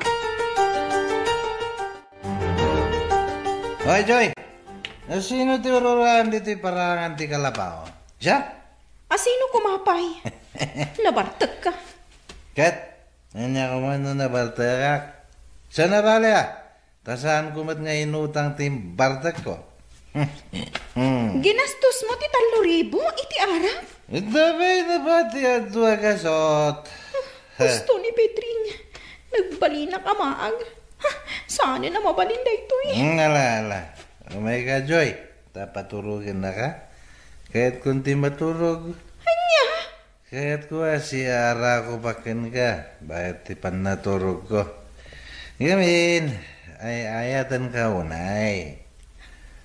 Hoy, Joy! Asino ti ururaem ditoy parangan ti kalapaw? Siak? Asino koma pay? Nabartekka. Ket, ania koma no nabartekak? Saan a bale, a? Ta saanko met nga inutang ti bartekko. Ginastosmo ti tallo ribu iti arak? Ita pay nabati a dua gasut. Husto ni Pedring. Nagbalinak a maag. Ha, saanen a mabalin daytoy. Hmm, ala, ala. Umayka, Joy. Ta paturogennaka. Kayatkon ti maturog. Ania? Kayatko a siarako pa kenka, bayat ti pannaturogko. Ngamin, ay-ayatenka unay.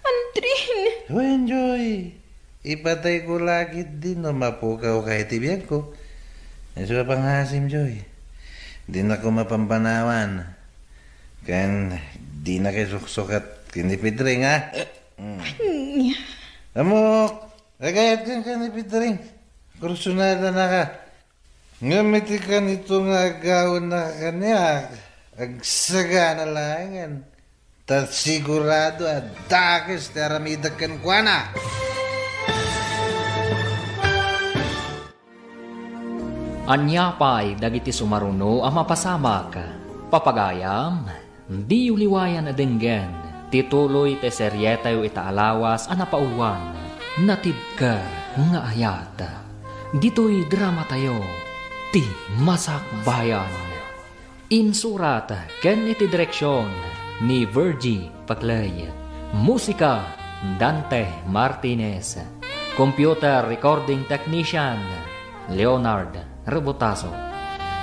Aldrin! Wen, Joy, ipatayko la ketdi no mapukawka iti biagko. Isu a pangngaasim, Joy. Dinak koma pampanawan. Ken dinak isuksukat ken ni Pedring, a? Mm. Ania? Ammok, agayat kenka ni Pedring. Kursonadanaka. Ngem iti kanito nga agawennaka kaniak, agsagana laengen, ta sigurado a dakes ti aramidek kenkuana. Ania pay dagiti sumaruno a mapasamak? Papagayam, diyo liwayan a denggen ti tuloy ti serietayo ita a lawas a napauluan, Natibker nga Ayat. Ditoy dramatayo, Ti Masakbayan. Insurat ken iti direksion ni Virgie Paclay. Musika, Dante Martinez. Computer recording technician, Leonard Rebotazo.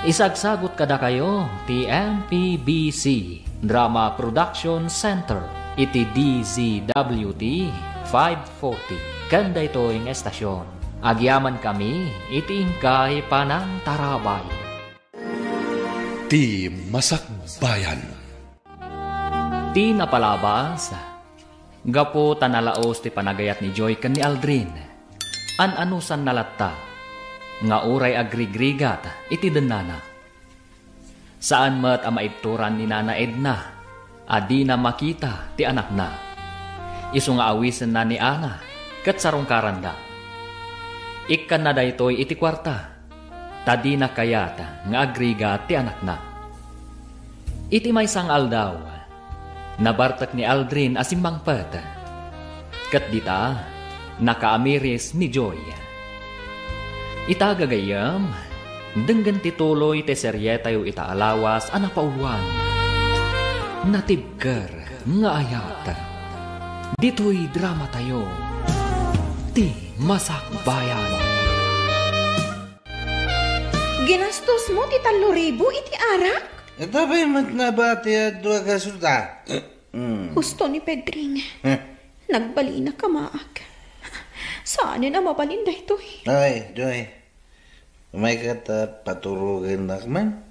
Isagsagut kadakayo ti M P B C Drama Production Center iti D Z W T five forty ken daytoy nga estasion. Agyamankami iti inkay panangtarabay. Ti Masakbayan. Ti napalabas, gapu ta nalaos ti panagayat ni Joy ken ni Aldrin, an-anusanna latta nga uray agrigrigat iti dennana. Saan met a maibturan ni Nana Edna a dina makita ti anakna. Isu nga awisenna ni Ana ket sarungkaranda. Ikkanna daytoy iti kuarta, ta dina kayat nga agrigat ti anakna. Iti maysa nga aldaw, nabartek ni Aldrin a simmangpet. Ket dita, nakaamiris ni Joy. Ita, gagayyem, denggen ti tuloy ti serietayo ita a lawas a napauluan, Natibker nga Ayat. Ditoy dramatayo, Ti Masakbayan. Ginastosmo ti tallo ribu iti arak? Ita pay met nabati a dua gasut a. Mm. Husto ni Pedring. Eh. Nagbalinak a maag. Saanen a mabalin daytoy. Ay, Joy. Umayka ta paturogennak man.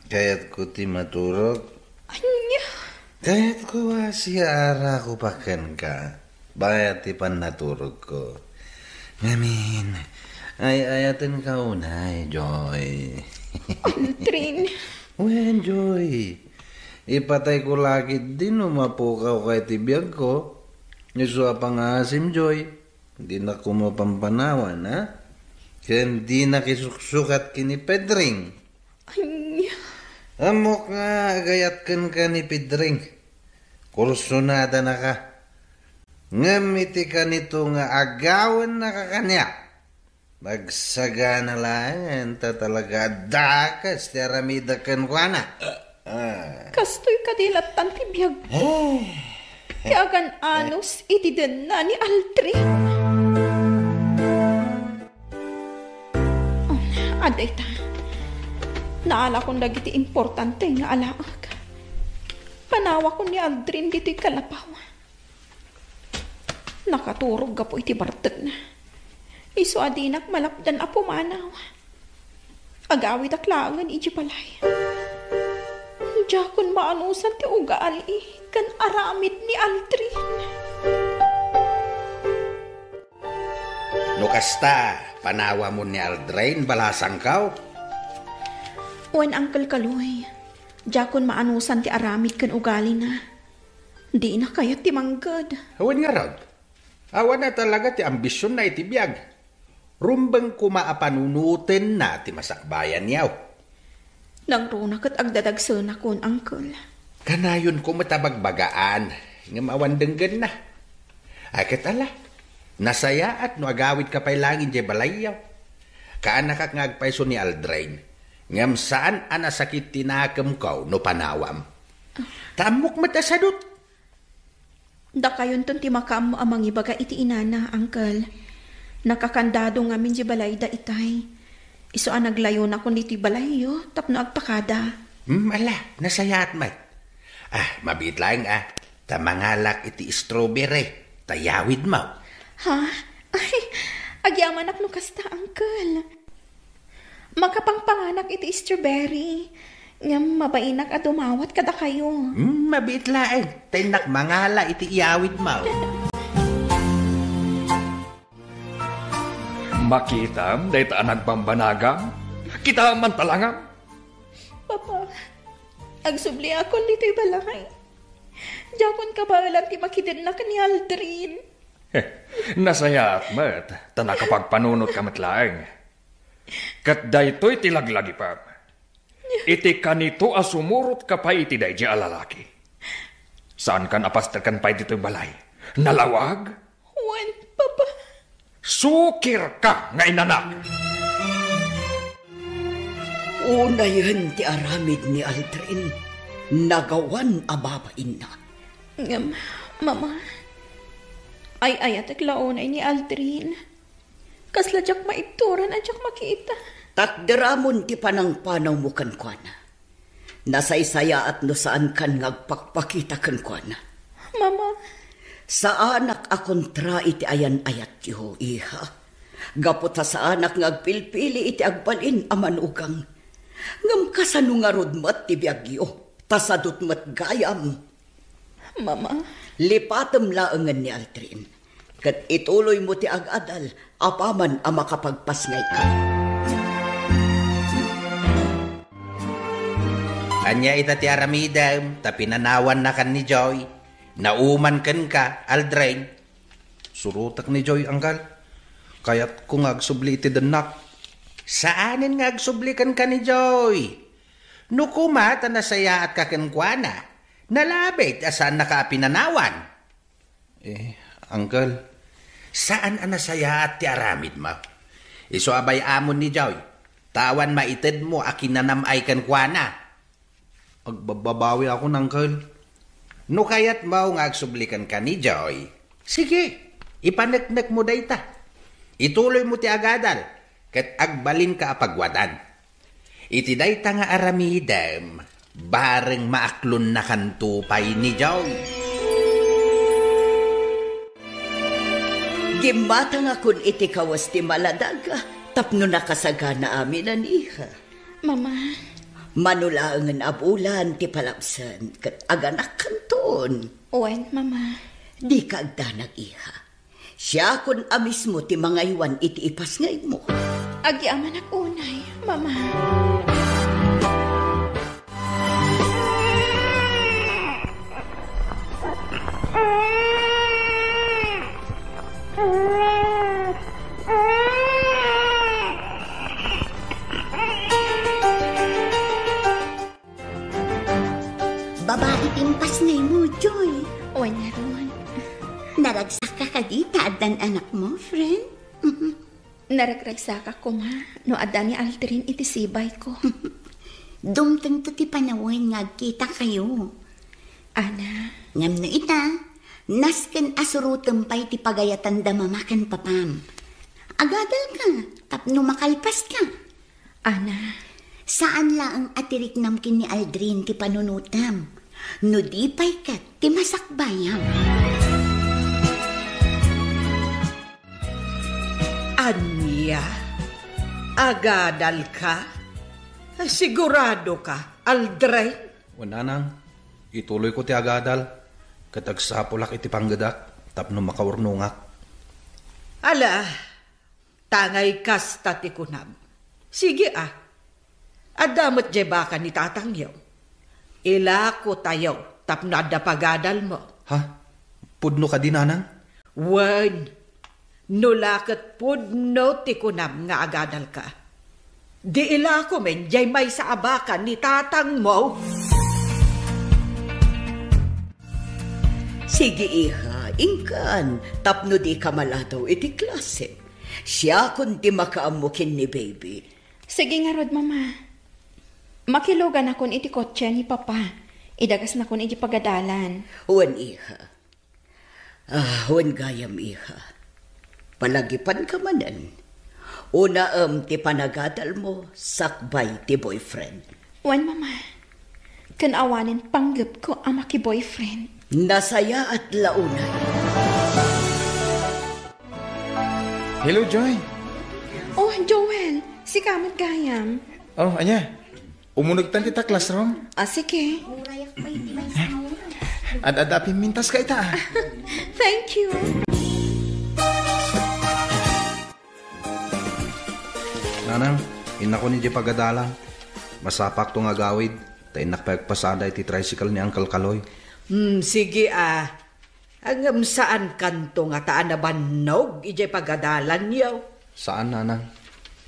Kayatko ti maturog. Ania? Kayatko a siarako pa kenka. Bayat ti pannaturogko. Ngamin, ay-ayatenka unay, Joy. Aldrin. Wen, Joy. Ipatayko la ketdi no mapukawka iti biagko. Isu a pangngaasim, Joy. Dinak koma pampanawan, a? Ken dinak isuksukat ken ni Pedring. Ania? Ammok nga agayat kenka ni Pedring. Kursonadanaka. Ngem iti kanito nga agawennaka kaniak, agsagana laeng ta talaga a dakes ti aramidek kenkuana. Ah. Kastoy kadi lattan ti biag. Eh. Ti agan-anus iti denna ni Aldrin. Oh, adda ita. Naalakon dagiti importante nga alaek. Panawakon ni Aldrin ditoy kalapaw. Nakaturog gapu iti bartekna. Isu a dinak malapdan a pumanaw. Agawidak laengen iti balay. Diakon maanusan ti ugali ken aramid ni Aldrin. No kasta, Panawamon ni Aldrin, balasangko. Wen, Uncle Kaloy, diakon maanusan ti aramid ken ugalina. Dina kayat ti mangged. Wen ngarud, awan a talaga ti ambisionna iti biag. Rumbeng koma a panunotenna ti masakbayanyo. Nangruna ket agdadagsenakon, Uncle. Kanayonko met a bagbagaan, ngem awan denggenna. Ay ket ala, nasayaat no agawidka pay laeng idiay balayyo. Kaanakak nga agpayso ni Aldrin, ngem saan a nasakit ti nakemko no panawam. Ta ammok met a sadut. Dakayonton ti makaammo a mangibaga iti inana, Uncle. Nakakandado ngamin di balayda itay. Isu a naglayonakon ditoy balayyo tapno agpakada. Hmm, ala, nasayaat met. Ah, mabiit laeng, ah. Ta mangalak iti strawberry, ta iyawidmo. Ha? Ay, agyamanak no kasta, Uncle. Makapangpanganak iti strawberry, ngem mabainak a dumawat kadakayo. Hmm, mabiit laeng. Ta innak mangala iti iyawidmo. Makitam dayta a nagbambanagam? Kitaem man ta langam. Papa, agsubliakon ditoy balay. Diakon kabaelan ti makidennak ni Aldrin. Nasayaat met, ta nakapagpanunotka met laeng. Ket daytoy ti laglagipem. Iti kanito a sumurotka pay iti daydi a lalaki. Saankan a pasterken pay ditoy balay. Nalawag? Wen, Papa. Sukirka nga inanak! Unayen ti aramid ni Aldrin, nagawan a babainna. Ngem, Mama, ay-ayatek la unay ni Aldrin. Kasla diak maibturan a diak makita. Takderamon ti panangpanawmo kenkuana. Nasaysayaat no saankan nga agpakpakita kenkuana. Mama. Saanak a kontra iti ayan-ayatyo, iha. Gapu ta saanak nga agpilpili iti agbalin a manugang. Ngem kasano ngarud met ti biagyo? Ta sadut met gayam. Mama. Lipatem laengen ni Aldrin, ket ituloymo ti agadal apaman a makapagpasngayka. Ania ita ti aramidem ta pinanawannakan ni Joy? Nauman kenka, Aldrin? Surotek ni Joy, Uncle. Kayatko nga agsubli iti dennak. Saanen nga agsubli kenka ni Joy? No koma ta nasayaatka kenkuana, nalabit a saannaka a pinanawan. Eh, Uncle, saan a nasayaat ti aramidmo. Isu a bay-amon ni Joy, ta awan maitedmo a kinanam-ay kenkuana. Agbabbabawiakon, Uncle. No kayatmo nga agsubli kenka ni Joy, sige, ipaneknekmo dayta. Ituloymo ti agadal, ket agbalinka a pagwadan. Iti dayta nga aramidem, bareng maaklonnakanto pay ni Joy. Gimmatangakon iti kawes ti maladag tapno nakasagana amin a ni. Mama. Mano laengen a bulan ti palabsen ket aganakkanton. Wen, Mama. Dika agdanag, iha. Siakon a mismo ti mangaywan iti ipasngaymo. Agyamanak unay, Mama. Babai ti impasngaymo, Joy. Wen ngarud. Naragsakka kadi ta addan anakmo, friend? Naragragsakak koma no adda ni Aldrin iti sibayko. Dumtengto ti panawen nga agkitakayo. Ana. Ngem no ita, nasken a surotem pay ti pagayatanda mama ken papam. Agadalka tapno makalpaska. Ana. Saan laeng a tiriknam ken ni Aldrin ti panunotem. No di pay ket ti masakbayam. Ania? Agadalka? Siguradoka, Aldrin? Wen, nanang, ituloyko ti agadal, ket agsapulak iti panggedak tapno makaurnongak. Ala, Tangay kasta ti kunam. Sige a. Adda met diay baka ni tatangyo. Ilakotayo tapno adda pagadalmo. Ha? Pudno kadi, nanang? Wen, no la ket pudno ti kunam nga agadalka, di ilakomen diay maysa a baka ni tatangmo. Sige, iha, inkan, tapno dika maladaw iti klasem. Siakon ti makaammo ken ni baby. Sige ngarud, Mama. Makiluganakon iti kotse ni Papa. Idagasnakon iti pagadalan. Wen, iha. Ah, wen gayam, iha. Palagipanka manen. Unaem ti panagadalmo sakbay ti boyfriend. Wen, Mama. Ken awanen panggepko a makiboyfriend. Nasayaat la unay. Hello, Joy. Oh, Joel. Sika met gayam. Oh, ania? Umunegtan ti ta classroom? Ah, sige. Ad-adda a pimmintas ka ita, ah. Thank you. Nanang, innakon idiay pagadalan. Masapakto nga agawid, ta innak pay agpasada iti tricycle ni Uncle Kaloy. Hmm, sige, ah. Ngem saankanto ngata a nabannog idiay pagadalanyo? Saan, nanang.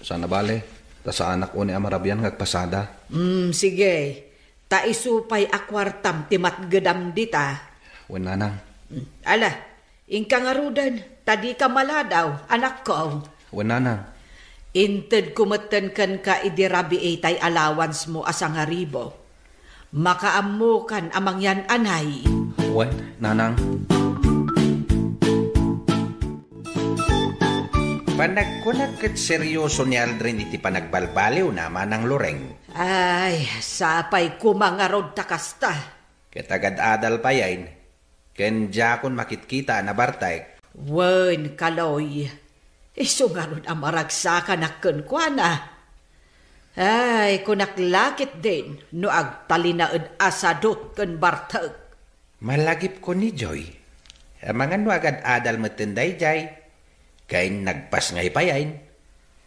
Saan a bale, ta saanak unay a marabian nga agpasada. Hmm, sige. Ta isu pay a kuartam ti matgedam dita. Wen, nanang. Hmm, ala, inka ngaruden, ta dika maladaw, anakko. Wen, nanang. Intedko metten kenka idi rabii tay allowance-mo a sangaribu. Makaammokan a mangyan-anay. Wen, nanang. Panagkunak ket serioso ni Aldrin iti panagbalbaliwna, Manang Loreng. Ay, sapay koma ngarud ta kasta. Ket agad-adal payen, ken diakon makitkita a nabartek. Wen, Kaloy, isu ngarud a maragsakanak kenkuana. Ay, kunak la ketdin no agtalinaed a sadut ken bartek. Malagipko ni Joy. Amangan no agad-adal metten daydiay. Ken nagpasngay payen.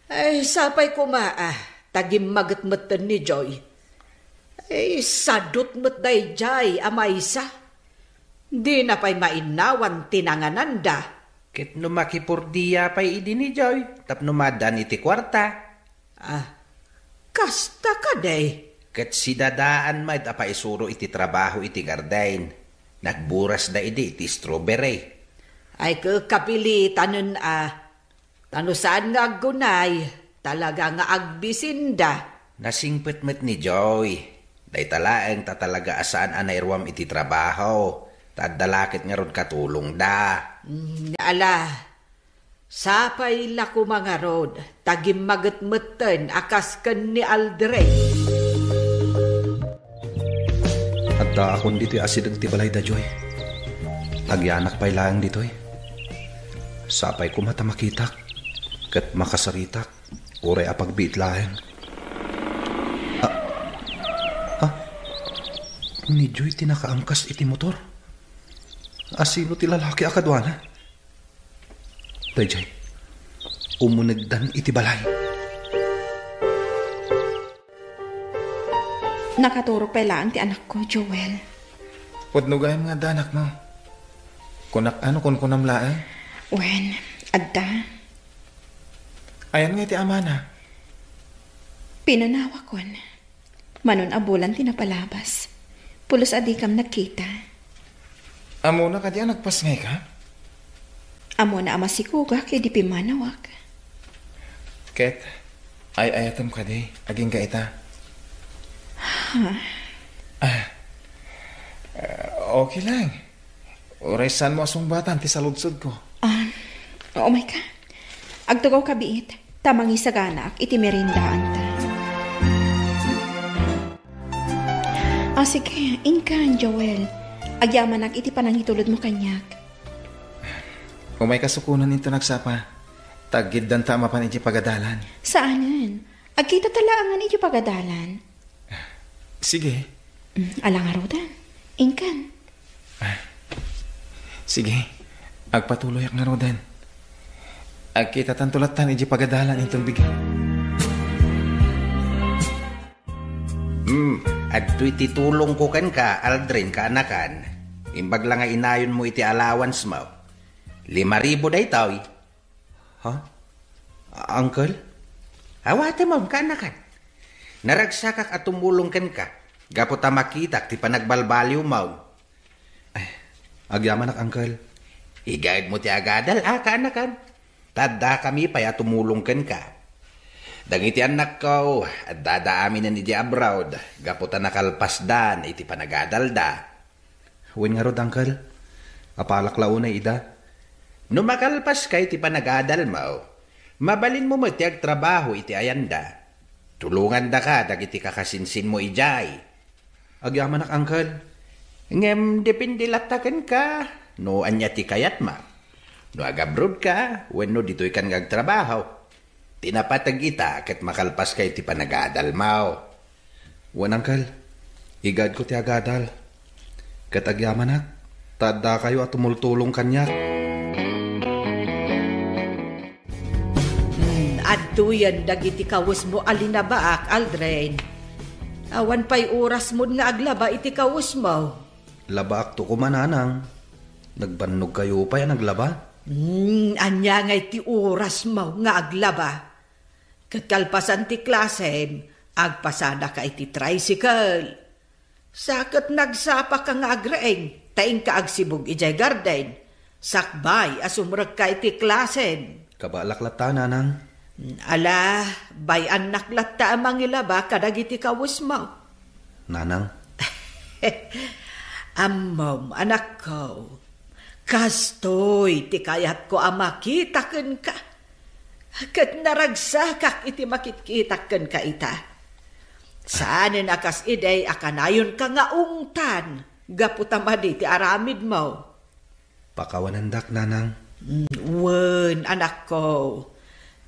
Ay, sapay koma, ah, ta gimmaget metten ni Joy. Ay, sadut met daydiay a maysa. Dina pay mainnawan ti nangananda. Ket no makipordia pay idi ni Joy, tapno maaddaan iti kuarta. Ah, kasta kadi? Ket si Dadaan met a paisuro iti trabaho iti garden. Nagburasda idi iti strawberry. Ay, kakapilitanen a. Ta no saan nga aggunay, talaga nga agbisinda. Nasingpet met ni Joy. Dayta laeng ta talaga a saan a nairuam iti trabaho. Ta adda la ket ngarud katulongda. Mm, ala, sapay la koma ngarud, ta gimmaget metten a kas ken ni Aldrin. Addaakon ditoy asideg ti balayda, Joy. Agyanak pay laeng ditoy. Sapay koma ta makitak, ket makasaritak, uray a pagbiit laeng. Ah, ah, ni Joy ti nakaangkas iti motor. Asino ti lalaki a kaduana? Daydiay, umunegdan iti balay. Nakaturog pay laeng ti anakko, Joel. Pudno gayam nga adda anakmo. Kunak a no kunkunam laeng? Wen, adda. Ayan nga iti amana? Pinanawakon. Manon a bulan ti napalabas. Pulos a dikam nagkita. Ammona kadi a nagpasngayka? Ammona a masikogak idi pimmanawak. Ket, ay-ayatem kadi, agingga ita? Ha? Ah, eh, okay lang. Uray saanmo a sungbatan ti saludsodko. Ah, umayka. Agtugawka biit, ta mangisaganaak iti meriendaanta. Ah, sige, inkan, Joel. Agyamanak iti panangitulodmo kaniak. Umayka sukonen inton agsapa. Ta aggiddanta a mapan iti pagadalan. Saanen. Agkitata laengen iti pagadalan. Sige. Mm, ala ngaruden. Inkan. Ah, sige. Agpatuloyak ngaruden. Agkitatanto lattan iti pagadalan inton bigi. Hmm, adtoy ti tulongko kenka, Aldrin, kaanakan. Imbag la nga inayonmo iti allowance mo. Lima ribu daytoy. Ha? A-, uncle? Awatem, kaanakan. Naragsakak a tumulong kenka, gapu ta makitak ti panagbalbaliwmo. Ay, agyamanak, uncle. Igaedmo ti agadal, a, kaanakan. Ta addakami pay a tumulong kenka. Dagiti annakko, addada aminen iti abroad, gapu ta nakalpasdan iti panagadalda. Wen ngarud, uncle, apalak la unay ida. No makalpaska iti panagadalmo, mabalinmo met ti agtrabaho iti ayanda. Tulongandaka dagiti kakasinsinmo idiay. Agyamanak, uncle. Ngem depende latta kenka no ania ti kayatmo. No agabrodka wenno ditoykan nga agtrabaho, ti napateg ita ket makalpaska iti panagadalmo. Wen, uncle, igaedko ti agadal. Ket agyamanak, ta addakayo a tumultulong kaniak. Hmm, adtoyen dagiti kawesmo a linabaak, Aldrin. Awan pay orasmon nga aglaba iti kawesmo. Labaakto koma, nanang. Nagbannogkayo pay a naglaba? Hmm, ania ngay ti orasmo nga aglaba? Ket kalpasan ti klasem, agpasadaka iti tricycle. Sa ket nagsapaka nga agreeng, ta inka agsibug idiay garden, sakbay a sumrekka iti klasem. Kabaelak latta, nanang. Ala, bay-annak latta a mangilaba kadagiti kawesmo. Nanang. Ammom, anakko, kastoy ti kayatko a makita kenka. Ket naragsakak iti makitkitak kenka ita. Saanen a kas idi a kanayonka nga ungtan gapu ta madi ti aramidmo. Pakawanendak, nanang. Mm, wen, anakko.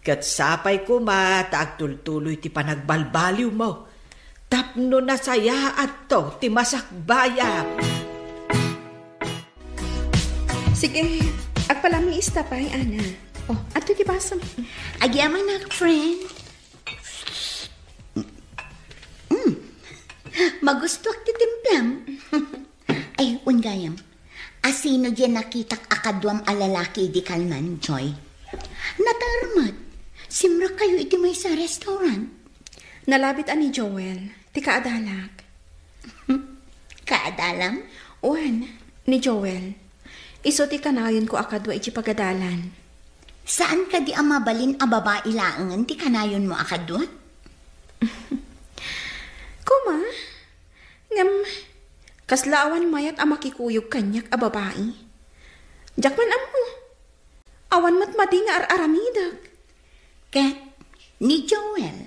Ket sapay koma ta agtultuloy ti panagbalbaliwmo tapno nasayaatto ti masakbayam. Sige, agpalamiis ta pay, Ana. Oh, adtoy ti basam. Agyamanak, friend. Mm. Magustuak ti timplam. Ay, wen gayam. Asino diay nakitak a kaduam a lalaki idi kalman, Joy? Natarmet. Simrekkayo iti maysa a restaurant. Nalabit a ni Joel, ti kaadalak. Kaadalam? Wen, ni Joel. Isu ti kanayonko a kadua iti pagadalan. Saan kadi a mabalin a babai laengen ti kanayonmo a kadua? Koma, ngem kasla awan mayat a makikuyog kaniak a babai. Diak man ammo. Awan met madi nga ar-aramidek. Ket ni Joel?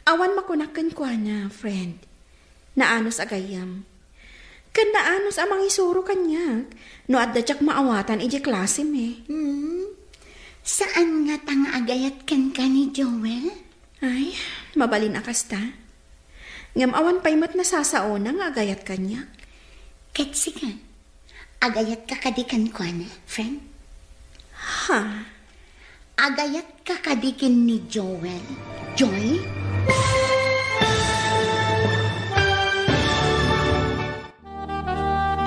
Awan makunak kenkuana, friend. Naanus a gayyem. Ken naanus a mangisuro kaniak no adda diak maawatan idiay klasem, eh. Hmm. Saan ngata nga agayat kenka ni Joel? Ay, mabalin a kasta. Ngem awan pay met nasasaona nga agayat kaniak. Ket sika, agayatka kadi kenkuana, friend? Ha? Agayatka kadi ken ni Joel, Joy?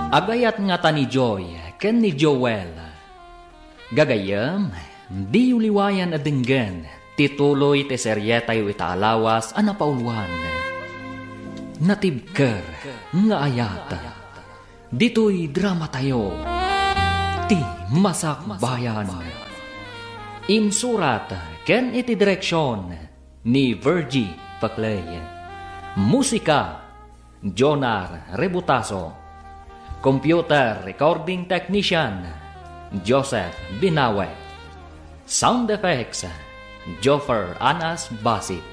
Agayat ngata ni Joy ken ni Joel. Gagayyem, diyo liwayan a denggen ti tuloy ti serietayo ita a lawas a napauluan, Natibker nga Ayat. Ditoy dramatayo, Ti Masakbayan. Insurat ken iti direksion ni Virgie Paclay. Musika, Jonar Rebutaso. Computer Recording Technician, Joseph Binawe. Sound Effects, Joffer Anas Basit.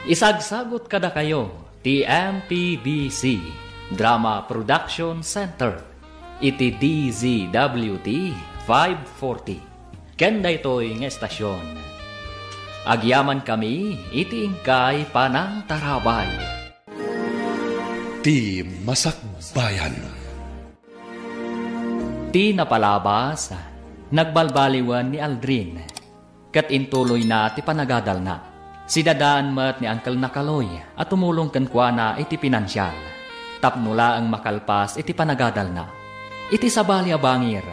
Isagsagut kadakayo ti M P B C Drama Production Center iti D Z W T five forty. Ken daytoy nga estasion, agyamankami iti inkay panangtarabay. Ti Masakbayan. Ti napalabas, nagbalbaliwen ni Aldrin. ket intuloyna ti panagadalna. Sidadaan met ni Uncle Nakaloy a tumulong kenkuana iti pinansial tapno laeng makalpas iti panagadalna. Iti sabali a bangir,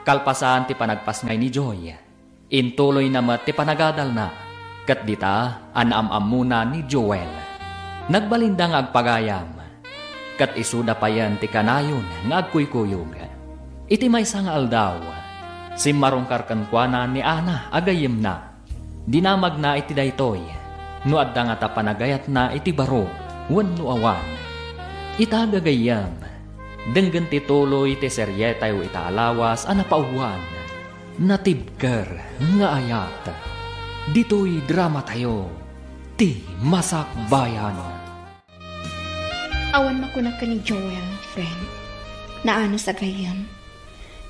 kalpasan ti panagpasngay ni Joy, intuloyna met ti panagadalna, ket dita a naam-ammona ni Joel. Nagbalinda nga agpagayam, ket isuda payen ti kanayon nga agkuykuyog. Iti maysa nga aldaw, simmarungkar kenkuana ni Ana a gayyemna. Dinamagna iti daytoy, no adda ngata panagayatna iti baro wenno awan. Ita gagayyem, denggen ti tuloy ti serietayo ita a lawas a napaubwan, Natibker nga Ayat. Ditoy dramatayo, ti Masakbayan. Awan makunak ken ni Joel, friend. Naanus a gayyem.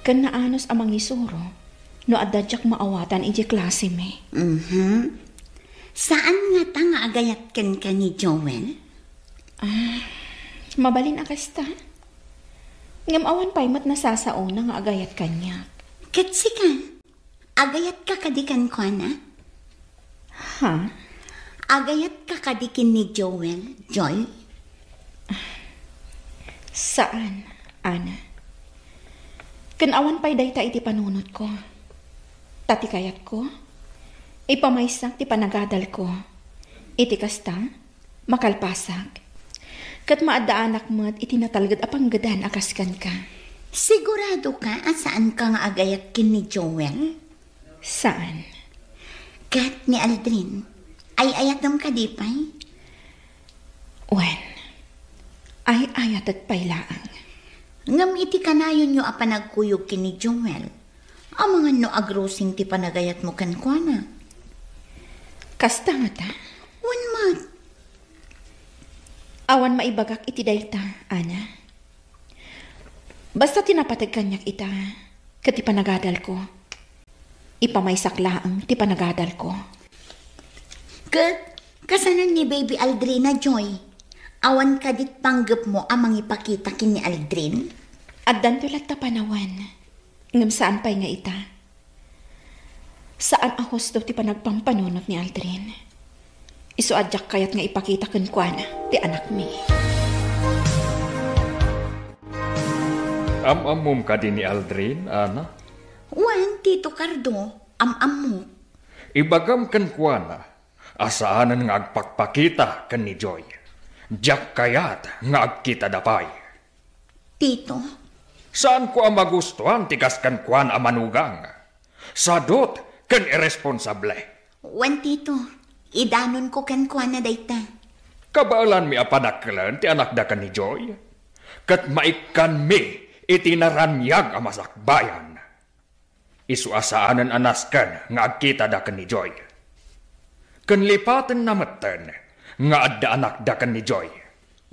Ken naanus a mangisuro no adda diak maawatan idiay klasemi. Mhm. Saan ngata nga agayat kenka ni Joel? Ah, mabalin a kasta. Ngem awan pay met nasasaona nga agayat kaniak. Ket sika? Agayatka kadi kenkuana? Ha? Agayatka kadi ken ni Joel, Joy? Saan, Ana. Ken awan pay dayta iti panunotko. Ta ti kayatko, ipamaysak ti panagadalko. Iti kasta, makalpasak. Ket maaddaanak met iti natalged a panggedan a kas kenka. Siguradoka a saanka nga agayat ken ni Joel? Saan. Ket ni Aldrin, ay-ayatem kadi pay? Wen, ay-ayatek pay laeng. Ngem iti kanayonyo a panagkuyog ken ni Joel, amangan no agrusing ti panagayatmo kenkuana. Kasta ngata? Wen met. Awan maibagak iti dayta, Ana. Basta ti napateg kaniak ita, ket ti panagadalko. Ipamaysak laeng ti panagadalko. Ket, kasanon ni Baby Aldrina, Joy? Awan kadit panggepmo a mangipakita ken ni Aldrin? Addanto latta panawen, ngem saan pay nga ita. Saan a husto ti panagpampanunot ni Aldrin. Isu a diak kayat nga ipakita kenkuana ti anakmi. Am-ammom kadi ni Aldrin, Ana? Wen, Tito Cardo, am-ammok. Ibagam kenkuana a saanen nga agpakpakita ken ni Joy. Diak kayat nga agkitada pay. Tito? Saanko a magustuan ti kas kenkuana a manugang. Sadot ken irresponsable. Wen, Tito, idanonko kenkuana dayta. Kabaelanmi a panakkelen ti anakda ken ni Joy, ket maikkanmi iti naraniag a masakbayan. Isu a saanen a nasken nga agkitada ken ni Joy. Ken lipatenna metten nga adda anakda ken ni Joy.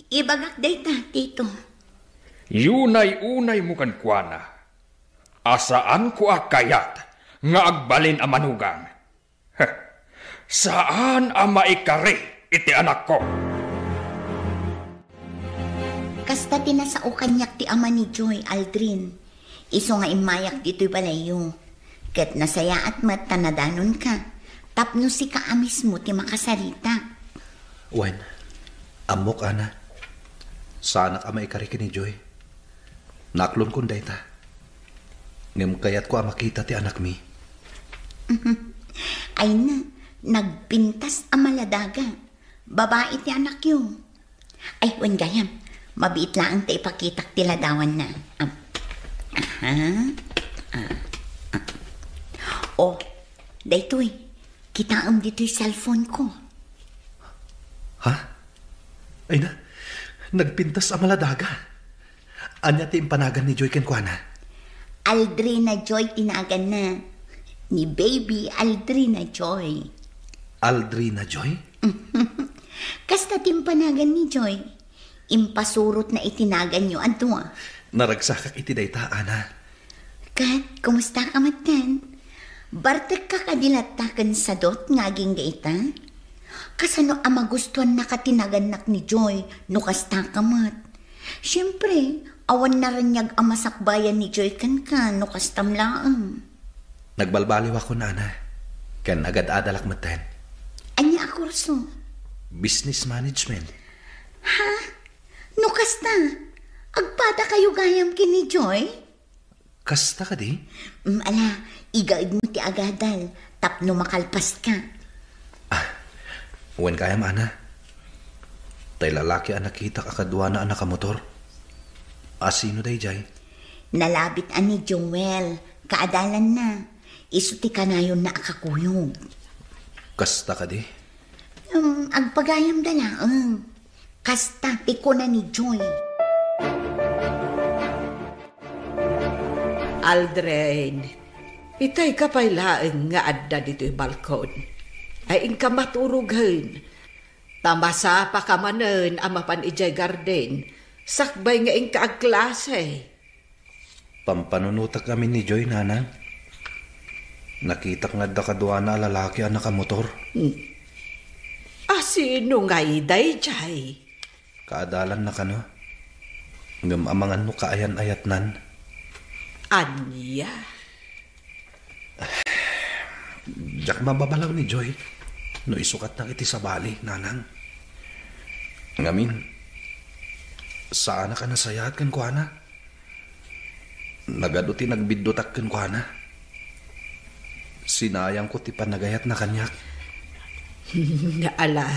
Ibagak dayta, Tito. Yunay-unaymo kenkuana a saanko a kayat nga agbalin a manugang. Saan a maikari iti anakko. Kasta ti nasao kaniak ti ama ni Joy, Aldrin. Isu nga immayak ditoy balayyo. Ket nasayaat met ta nadanonka, tapno sika a mismo ti makasarita. Wen, ammok, Ana. Saanak a maikari ken ni Joy. Naklonkon dayta. Ngem kayatko a makita ti anakmi. Ay na, nagpintas a maladaga. Babai ti anakyo. Ay, wen gayam, mabiit laeng ta ipakitak ti ladawanna. Am, aha. Ah, ah. Oh, daytoy. Kitaem ditoy cellphone ko. Ha? Ay na, nagpintas a maladaga. Ania ti impanagan ni Joy kenkuana? Aldrina Joy ti naganna. Ni Baby Aldrina Joy. Aldrina Joy? Kasta ti impanagan ni Joy. Impasurotna iti naganyo a dua. Naragsakak iti dayta, Ana. Ket, kumusta ka metten? Bartekka kadi latta ken sadot nga agingga ita? Kasano a magustuannaka ti nagannak ni Joy no kasta ka met? Siempre, awan naraniag a masakbayan ni Joy kenka no kastam laeng. Nagbalbaliwakon, Ana. Ken agad-adalak metten. Ania a kurso? Business management. Ha? No kasta, agpadakayo gayam ken ni Joy? Kasta kadi? Mm, ala, igaedmo ti agadal tapno makalpaska. Ah, wen gayam, Ana. Tay lalaki a nakitak a kaduana a nakamotor. Asino daydiay? Nalabit a ni Joel. Kaadalanna. Isu ti kanayonna a kakuyog. Kasta kadi? Um, agpagayamda laeng. Kasta ti kuna ni Joy. Aldrin, itay ka pay laeng nga adda ditoy balkon. Ay, inka maturogen. Ta masapaka manen a mapan idiay garden, sakbay nga inka agklase. Pampanunotak ngamin ni Joy, Nanang. Nakitak nga adda kaduana a lalaki a nakamotor. Hmm. Asino ngay daydiay? Kaadalanna kano. Ngem amangan no kaayan-ayatnan. Ania? Diak mababalaw ni Joy no isukatnak iti sabali, Nanang. Ngamin, saanak a nasayaat kenkuana. Nagadu ti nagbiddutak kenkuana. Sinayangko ti panagayatna kaniak. Ala,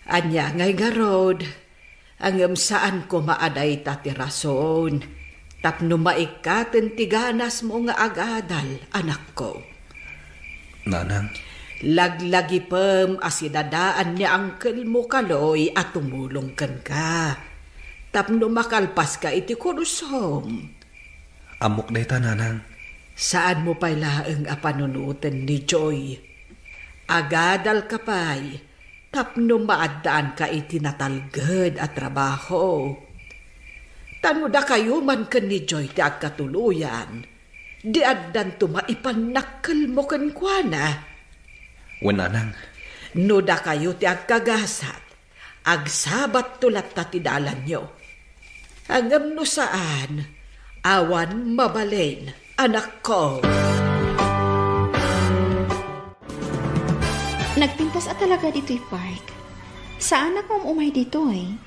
ania ngay ngarud? Ngem saan koma a dayta ti rason tapno maikkaten ti ganasmo nga agadal, anakko. Nanang. Laglagipem a sidadaan ni angkelmo Kaloy a tumulong kenka tapno makalpaska iti kursom. Ammok dayta, Nanang. Saanmo pay laeng a panunoten ni Joy. Agadalka pay tapno maaddaanka iti natalged a trabaho. Ta no dakayo man ken ni Joy ti agkatuloyan, di addanto maipan nakkelmo kenkuana. Wen, Nanang. No dakayo ti agkagasat, agsabatto latta ti dalanyo. Ngem no saan, awan mabalin, anakko. Nagpintas a talaga ditoy park. Saanak nga um-umay ditoy.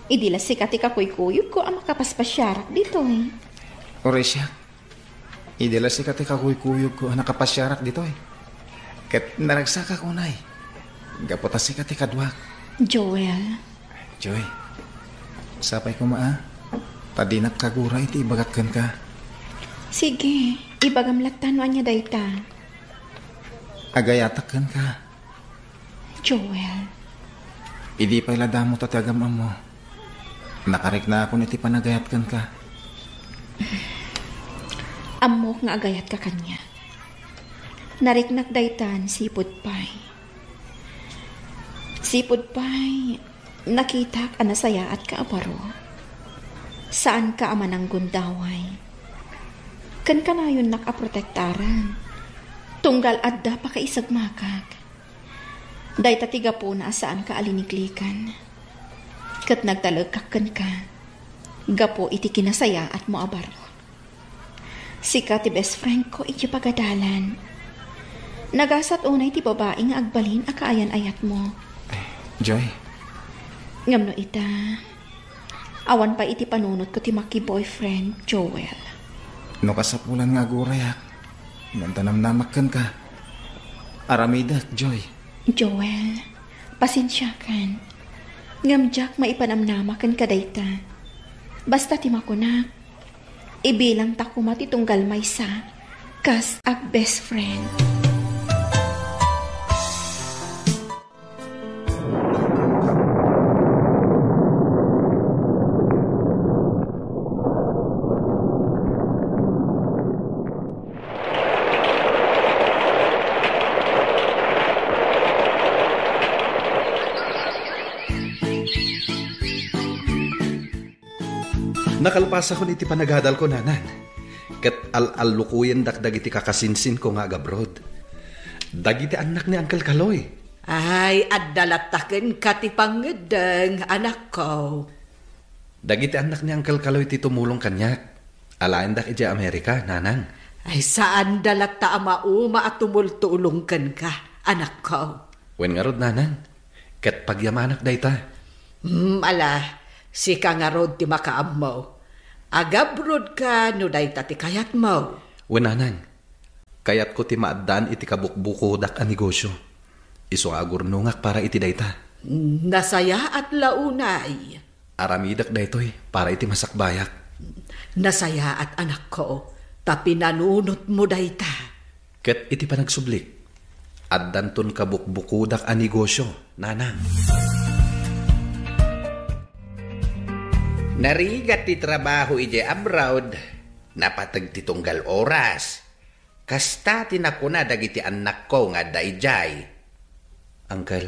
Idi la sika ti kakuykuyogko a makapaspasiarak ditoy. Oresia, idi la sika ti kakuykuyogko a nakapasiarak ditoy. Ket naragsakak unay. Gapu ta sika ti kaduak. Joel. Joy, sapay koma a. Ta dinak kagura iti ibagak kenka. Sige, ibagam latta no ania dayta. Agayatak kenka. Joel. Idi pay la damo ta ti agam-ammo, nakariknaakon iti panagayat kenka. Ammok nga agayatka kaniak. Nariknak daytan sipud pay. Sipud pay, nakitak a nasayaatka a baro. Saanka a mananggundaway. Ken kanayonnak a protektaran. Tunggal adda pakaisagmakak. Dayta ti gapuna a saanka a liniklikan. Ket nagtalekak kenka gapu iti kinasayaatmo a baro. Sika ti best friend ko iti pagadalan. Nagasat unay ti babai nga agbalin a kaayan-ayatmo. Joy. Ngem no ita, awan pay iti panunotko ti maki-boyfriend, Joel. No kasapulan nga agurayak, ngem ta namnamak kenka. Aramidek, Joy. Joel, pasensiakan. Ngem diak maipanamnama kenka dayta. Basta ti makunak, ibilangta koma ti tunggal maysa kas ag-best friend. Nakalpasakon iti panagadalko, Nanang. Ket al-allukoyendak dagiti kakasinsinko nga agabroad. Dagiti annak ni Uncle Kaloy. Ay, adda latta kenka ti pangngeddeng, anakko. Dagiti annak ni Uncle Kaloy ti tumulong kaniak. Alaendak idiay Amerika, Nanang. Ay, saanda latta a mauma a tumultulong kenka, anakko. Wen ngarud, nanang, ket pagyamanak dayta. Hmm, ala, sika ngarud ti makaammo. Agabrodka no dayta ti kayatmo. Wen, nanang, kayatko ti maaddaan iti kabukbukodak a negosyo. Isu nga agurnongak para iti dayta. Nasayaat la unay. Aramidek daytoy para iti masakbayak. Nasayaat, anakko, ta pinanunotmo dayta. Ket iti panagsublik, addanton kabukbukodak a negosyo, nanang. Narigat ti trabaho idiay abroad, napateg ti tunggal oras. Kasta ti nakuna dagiti annakko nga adda idiay. Uncle,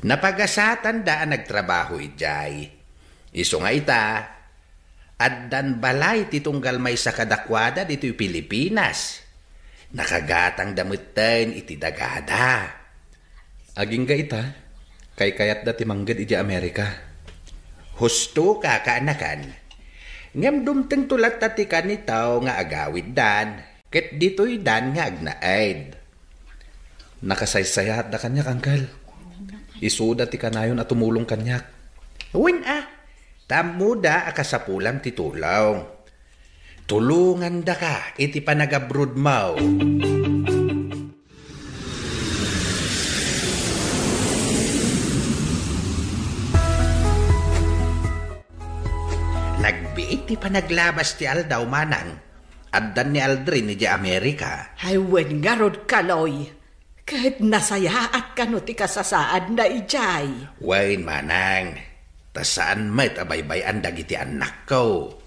napagasatanda a nagtrabaho idiay. Isu nga ita, addan balay ti tunggal maysa kadakuada ditoy Pilipinas. Nakagatangda metten iti dagada. Agingga ita, kaykayatda ti mangged idiay Amerika. Husto, kaanakan. Ngem dumtengto latta ti kanitaw nga agawiddan, ket ditoydan nga agnaed. Nakasaysayaatda kaniak, uncle. Isuda ti kanayon a tumulong kaniak. Wen a, ta ammoda a kasapulam ti tulong. Tulongandaka iti panagabrodmo. Nagbiit ti panaglabas ti aldaw, manang. Addan ni Aldrin idiay Amerika. Ay, wen ngarud, Kaloy. Ket nasayaat kano ti kasasaadna idiay. Wen, manang. Ta saan met a baybay-an dagiti annakko.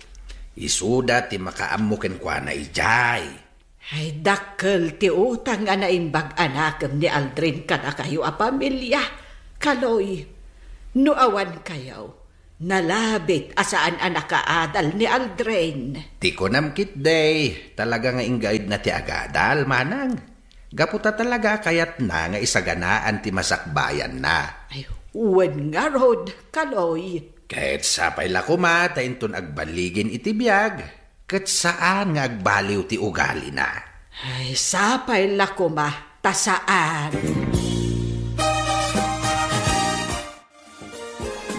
Isuda ti makaammo kenkuana idiay. Ay, dakkel ti utang a naimbag a nakem ni Aldrin kadakayo a pamilia, Kaloy. No awan kayo, nalabit a saan a nakaadal ni Aldrin. Ti kunam ketdi, talaga nga inggaidna ti agadal, manang. Gapu ta talaga a kayatna nga isaganaan ti masakbayanna. Ay, wen ngarud, Kaloy. Ket sapay la koma ta inton agballigin iti biag, ket saan nga agbaliw ti ugalina. Ay, sapay la koma ta saan.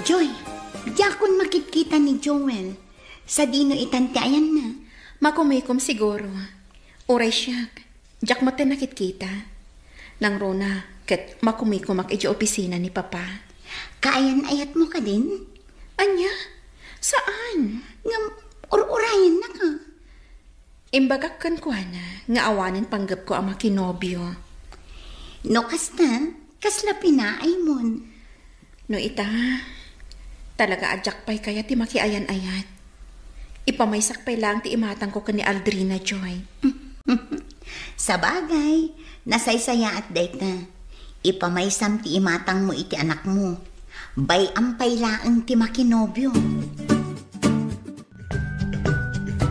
Joy, diakon makitkita ni Joel. Sadino itan ti ayanna? Makumikom siguro. Uray siak, diak met nakitkita. Nangruna, ket makumikomak idiay opisina ni Papa. Kaayan-ayatmo kadin? Ania? Saan? Ngem ur-urayannaka. Imbagak kenkuana nga awanen panggepko a makinobio. No kasta, kasla pinaaymon? No ita, talaga a diak pay kayat ti makiayan-ayat. Ipamaysak pay laeng ti imatangko ken ni Aldrina, Joy. Sabagay, nasaysayaat dayta. Ipamaysam ti imatangmo iti anakmo. Bay-am pay laeng ti makinobio.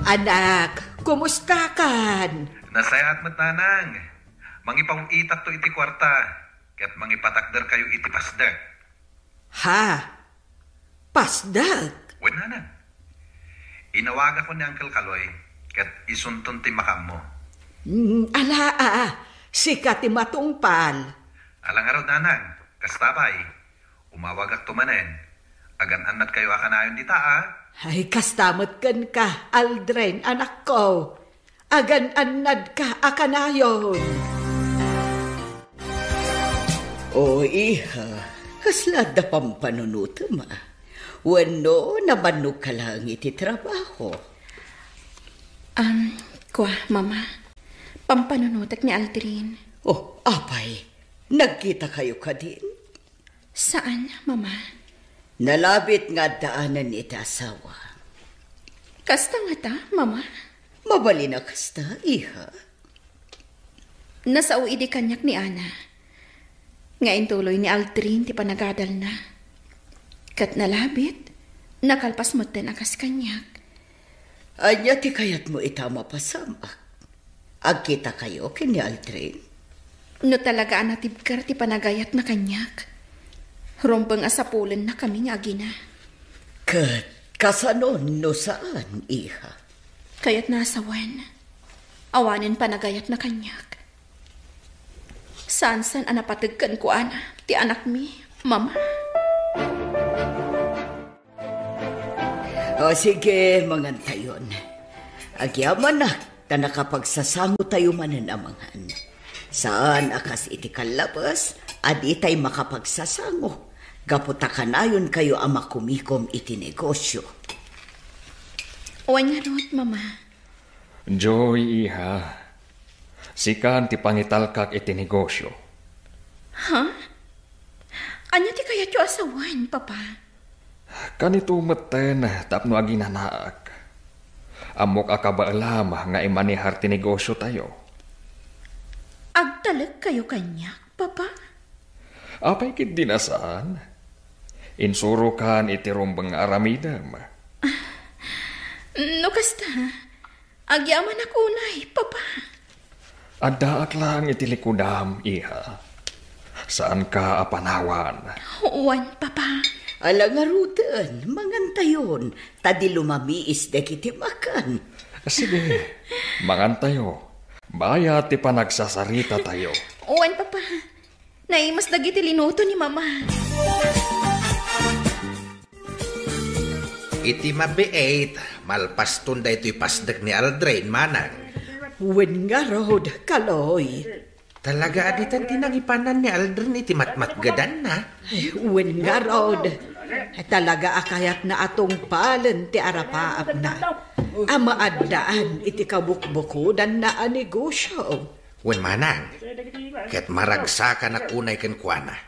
Anak, kumustakan? Nasayaat met, nanang. Mangipaw-itakto iti kuarta, ket mangipatakderkayo iti pasdek. Ha? Pasdek? Wen, nanang. Inawagakon ni Uncle Kaloy, ket isunton ti makaammo. Mm, ala, a, sika ti matungpal. Ala ngarud, nanang, kasta pay. Umawagakto manen. Agan-annadkayo a kanayon dita, a? Ay, kasta met kenka, Aldrin, anakko. Agan-annadka a kanayon. O, iha, kasla adda pampanunotem, a? Wenno, nabannogka laeng iti trabaho? Am, kua, Mama. Pampanunotek ni Aldrin. O, apay, nagkitakayo kadin? Saan, Mama. Nalabit nga addaanen iti asawa. Kasta ngata, Mama? Mabalin a kasta, iha. Nasao idi kaniak ni Ana nga intuloy ni Aldrin ti panagadalna. Ket nalabit, nakalpas metten a kas kaniak. Ania ti kayatmo ita a mapasamak? Agkitakayo ken ni Aldrin? No talaga a natibker ti panagayatna kaniak, rumbeng a sapulennakami nga agina. Ket kasano no saan, iha? Kayatna a sawen, awanen panagayatna kaniak. Saan-saan a napateg kenkuana ti anakmi, Mama. O, sige, mangantayon. Agyamanak, ta nakapagsasangotayo manen a mangan. Saan a kas iti kallabes a ditay makapagsasango, gapu ta kanayonkayo a makumikom iti negosio. Wen ngarud, Mama. Joy, iha, sikan ti pangitalkak iti negosio. Ha? Ania ti kayatyo a sawen, Papa? Kanito metten tapno aginanaak. Ammok a kabaelam nga imanehar ti negosiotayo. Agtalekkayo kaniak, Papa? Apay ketdi a saan? Insurokan iti rumbeng nga aramidem. No kasta, agyamanak unay, Papa. Addaak laeng iti likudam, iha. Saanka a panawan. Wen, Papa. Ala ngaruden, mangantayon, ta di lumamiis dagiti makan. Sige, mangantayo. Bayat ti panagsasaritatayo. Wen, Papa. Naimas dagiti linuto ni Mama. Iti mabiit, malpaston daytoy pasdek ni Aldrin, manang. Wen ngarud, Kaloy. Talaga a ditan ti nangipanan ni Aldrin iti matmatgedanna. Ay, wen ngarud. Talaga a kayatna a tungpalen ti arapaapna a maaddaan iti kabukbukodanna a negosio. Wen manang, ket maragsakanak unay kenkuana.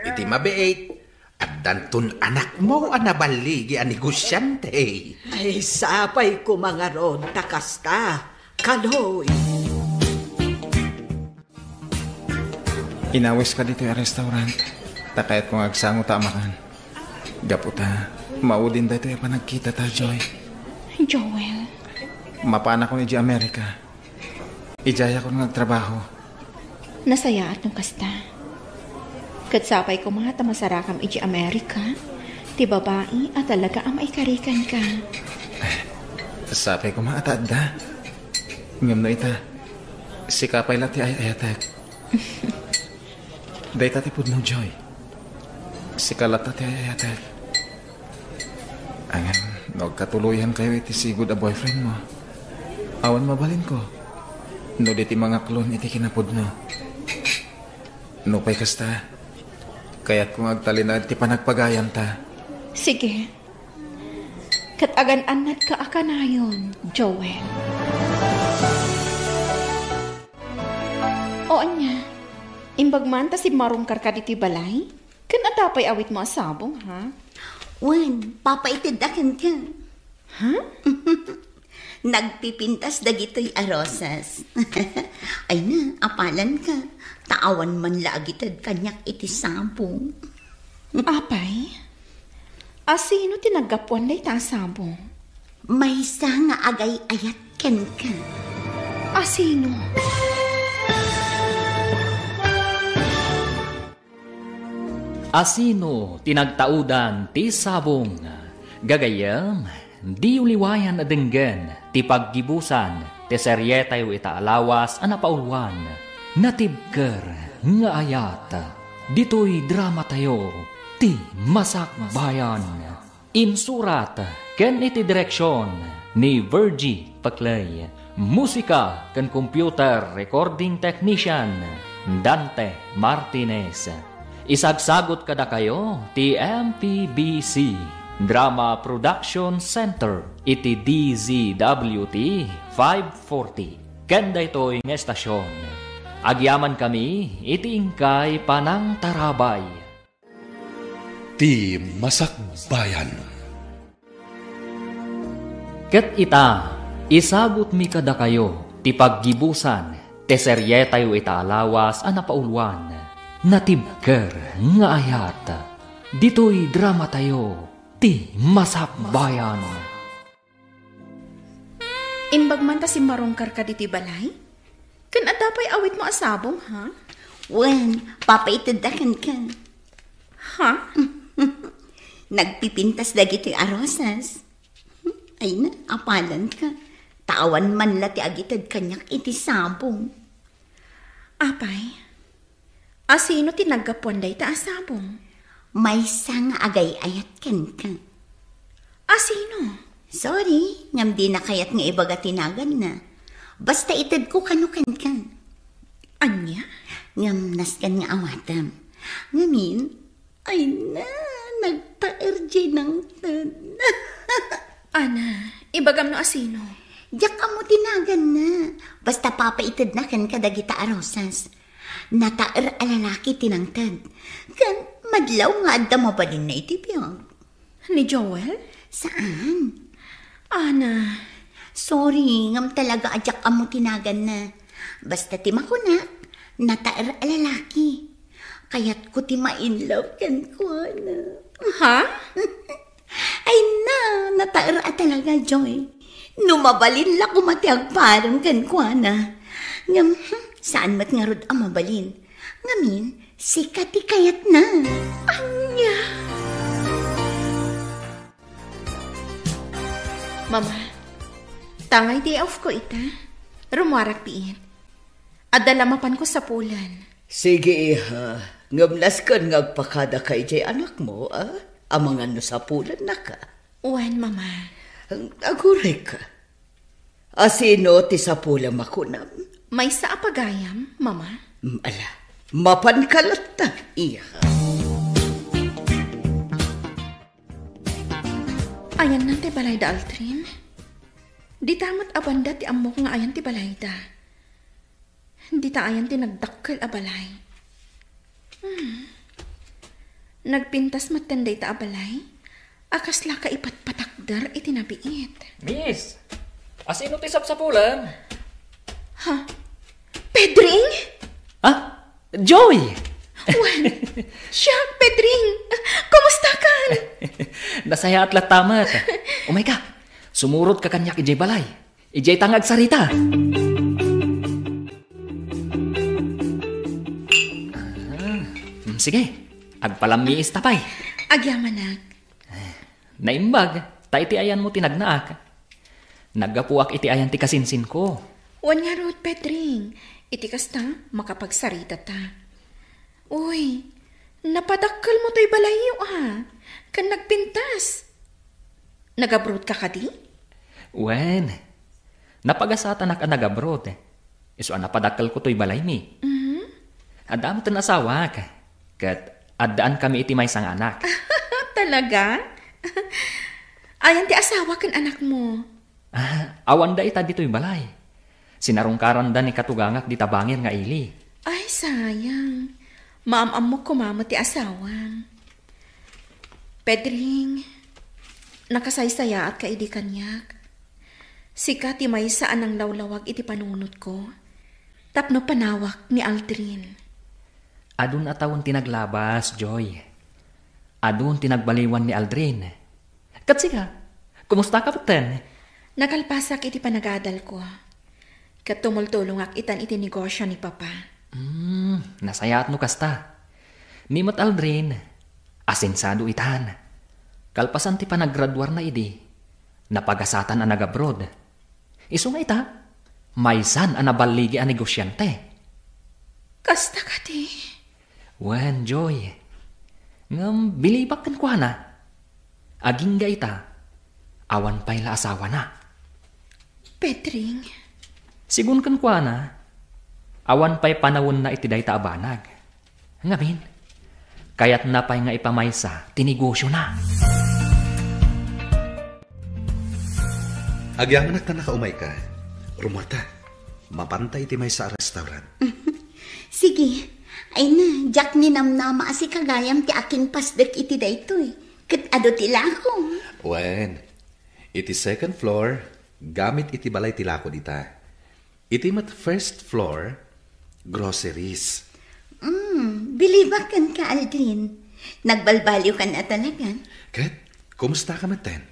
Iti mabiit, addanton anakmo a naballigi a negosiante. Ay, sapay koma ngarud ta kasta, Kaloy. Inawiska ditoy a restaurant, ta kayatko nga agsango ta a makan. Gapu ta, maudin daytoy a panagkitata, Joy. Joel. Mapanakon idiay Amerika. Idiayakon nga agtrabaho. Nasayaat no kasta. Ket sapay koma ta masarakam idiay Amerika ti babai a talaga a maikari kenka. Sapay koma a ta adda. Ngem no ita, sika pay la ti ay-ayatek. Dayta ti pudno, Joy. Sika latta ti ay-ayatek. Ngem, no agkatuloyankayo iti sigud a boyfriend mo, awan mabalinko no di ti mangaklon iti kinapudno. Nupay kasta, kayatko nga agtalinaed ti panagpagayamta. Sige. Ket agan-annadka a kanayon, Joel. O ania, imbag man ta simmarungkarka ditoy balay? Ken adda pay awitmo a sabong, ha? Wen, papaitedda kenka. Ha? Nagpipintas dagitoy a rosas. Ay na, apalanka. Ta awan man la agited kaniak iti sabong. Apay? Asino ti naggapuan dayta a sabong? Maysa nga agay-ayat kenka. Asino? Asino ti nagtaudan ti sabong? Gagayyem, diyo liwayan a denggen ti paggibusan ti serietayo ita a lawas a napauluan, Natibker nga Ayat. Ditoy dramatayo, Ti Masakbayan. Insurat ken iti direksion ni Virgie Peclay. Musika ken computer recording technician, Dante Martinez. Isagsagut kadakayo ti M P B C Drama Production Center iti D Z W T five forty. Ken daytoy nga estasion, agyamankami iti inkay panangtarabay. Ti Masakbayan. Ket ita, isagutmi kadakayo ti paggibusan ti serietayo ita a lawas a napauluan, Natibker nga Ayat. Ditoy dramatayo, Ti Masakbayan. Imbag man ta simmarungkarka ditoy balay? Ken adda pay awitmo a sabong, ha? Wen, papaitedda kenka. Ha? Nagpipintas dagitoy a rosas. Ay na, apalanka. Ta awan man la ti agited kaniak iti sabong. Apay, asino ti naggapuan dayta a sabong? Maysa nga agay-ayat kenka. Asino? Sorry, ngem dina kayat nga ibaga ti naganna. Basta itedko kano kenka. Ania? Ngem nasken nga awatem. Ngamin, ay na, nagtaer diay nangted. Ana, ibagam no asino? Diak ammo ti naganna. Basta papaitedna kenka dagita a rosas. Nataer a lalaki ti nangted. Ken madlaw nga adda mabalinna iti biag. Ni Joel? Saan? Ana. Sorry, ngem talaga a diak ammo ti naganna. Basta ti makunak, nataer a lalaki. Kayatko ti ma-in love kenkuana. Ha? Ay na, nataer a talaga, Joy. No mabalin la koma ti agparang kenkuana. Ngem, hmm, saan met ngarud a mabalin. Ngamin, sika ti kayatna. Ania? Mama, tangay day off ko ita. Rummuarak biit. Adda la mapanko sapulan. Sige, iha. Ngem nasken nga agpakadaka idiay anakmo, a? Amangan no sapulannaka. Wen, Mama. Aguray ka. Asino ti sapulam a kunam? Maysa a pagayam, Mama. Mm, ala, mapanka latta, iha. Ayanna ti balay da Aldrin? Dita met a banda ti ammok nga ayan ti balayda. Dita ayan ti nagdakkel a balay. Hmm. Nagpintas metten dayta a balay a kasla kaipatpatakder iti nabiit. Miss, asino ti sapsapulam? Ha? Pedring? Ah, Joy! Wen, siak, Pedring. Kumusta kan? Nasayaat latta met. Umay ka, sumurot ka kaniak idiay balay. Idiay ta nga agsarita. Ah, hmm, sige, agpalammiis ta pay. Agyamanak. Naimbag, ta iti ayanmo ti nagnaak. Naggapuak iti ayan ti kasinsinko. Wen ngarud, Pedring, iti kasta, makapagsarita ta. Uy, napadakkelmo toy balayyo, a? Ken nagpintas. Nagabroad ka kadi? Wen, napagasatanak a nagabroad. Isu a napadakkelko toy balaymi. Mhm. Adda metten asawak, ket addaan kami iti maysa nga anak. Talaga? Ayan ti asawa ken anakmo? Ah, awanda ita ditoy balay. Sinarungkaranda ni katugangak dita bangir nga ili. Ay, sayang. Maam-ammok koma met ti asawam. Pedring, nakasaysayaatka idi kaniak. Sika ti maysa a nanglawlawag iti panunotko tapno panawak ni Aldrin. Adun a tawen ti naglabas, Joy. Adun ti nagbaliwan ni Aldrin. Ket sika, kumusta ka metten? Nakalpasak iti panagadalko. Ket tumultulongak itan iti negosio ni Papa. Hmm, nasayaat no kasta. Ni met Aldrin, asensado itan. Kalpasan ti panagraduarna idi, napagasatan a nagabroad. Isu nga ita, maysan a naballigi a negosiante. Kasta kadi? Wen, Joy. Ngem bilibak kenkuana. Agingga ita, awan pay la asawana. Pedring. Sigun kenkuana, awan pay panawenna iti dayta a banag. Ngamin, kayatna pay nga ipamaysa ti negosiona. Agyamanak ta nakaumayka. Rummuarta. Mapanta iti maysa a restaurant. Sige. Ay na, diak ninamnama a sika gayam ti akinpasdek iti daytoy. Ket adu ti lako. Wen, iti second floor, gamit iti balay ti lako dita. Iti met first floor, groceries. Mm, bilibak kenka, Aldrin. Nagbalbaliwkan a talagan. Ket, kumusta ka metten?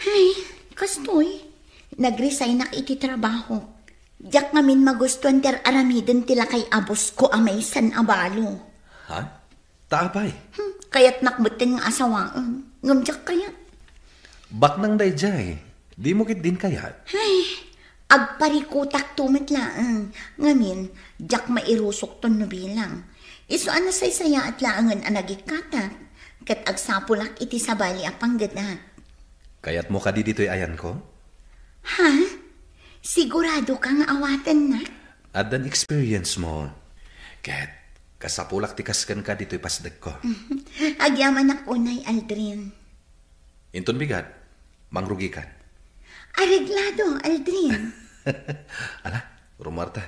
Ay, kastoy. Nagresignak iti trabaho. Diak ngamin magustuan ti ar-aramiden ti lakay a boss ko a maysan a balo. Ha? Ta apay? Hmm, kayatnak metten nga asawaen. Ngem diak kayat. Baknang daydiay. Dimo ketdin kayat? Ay, Agparikutakto met laeng, ngamin, diak mairusokto no bilang. Isu a nasaysayaat laengen a nagikkatak, ket agsapulak iti sabali a panggedak. Kayatmo kadi ditoy ayanko? Ha? Sigurado ka nga awatennak? Addan experience mo. Ket kasapulak ti kas kenka ditoy pasdekko. Agyamanak unay, Aldrin. Inton bigat, mangrugikan. Areglado, Aldrin. Ala, rumuarta.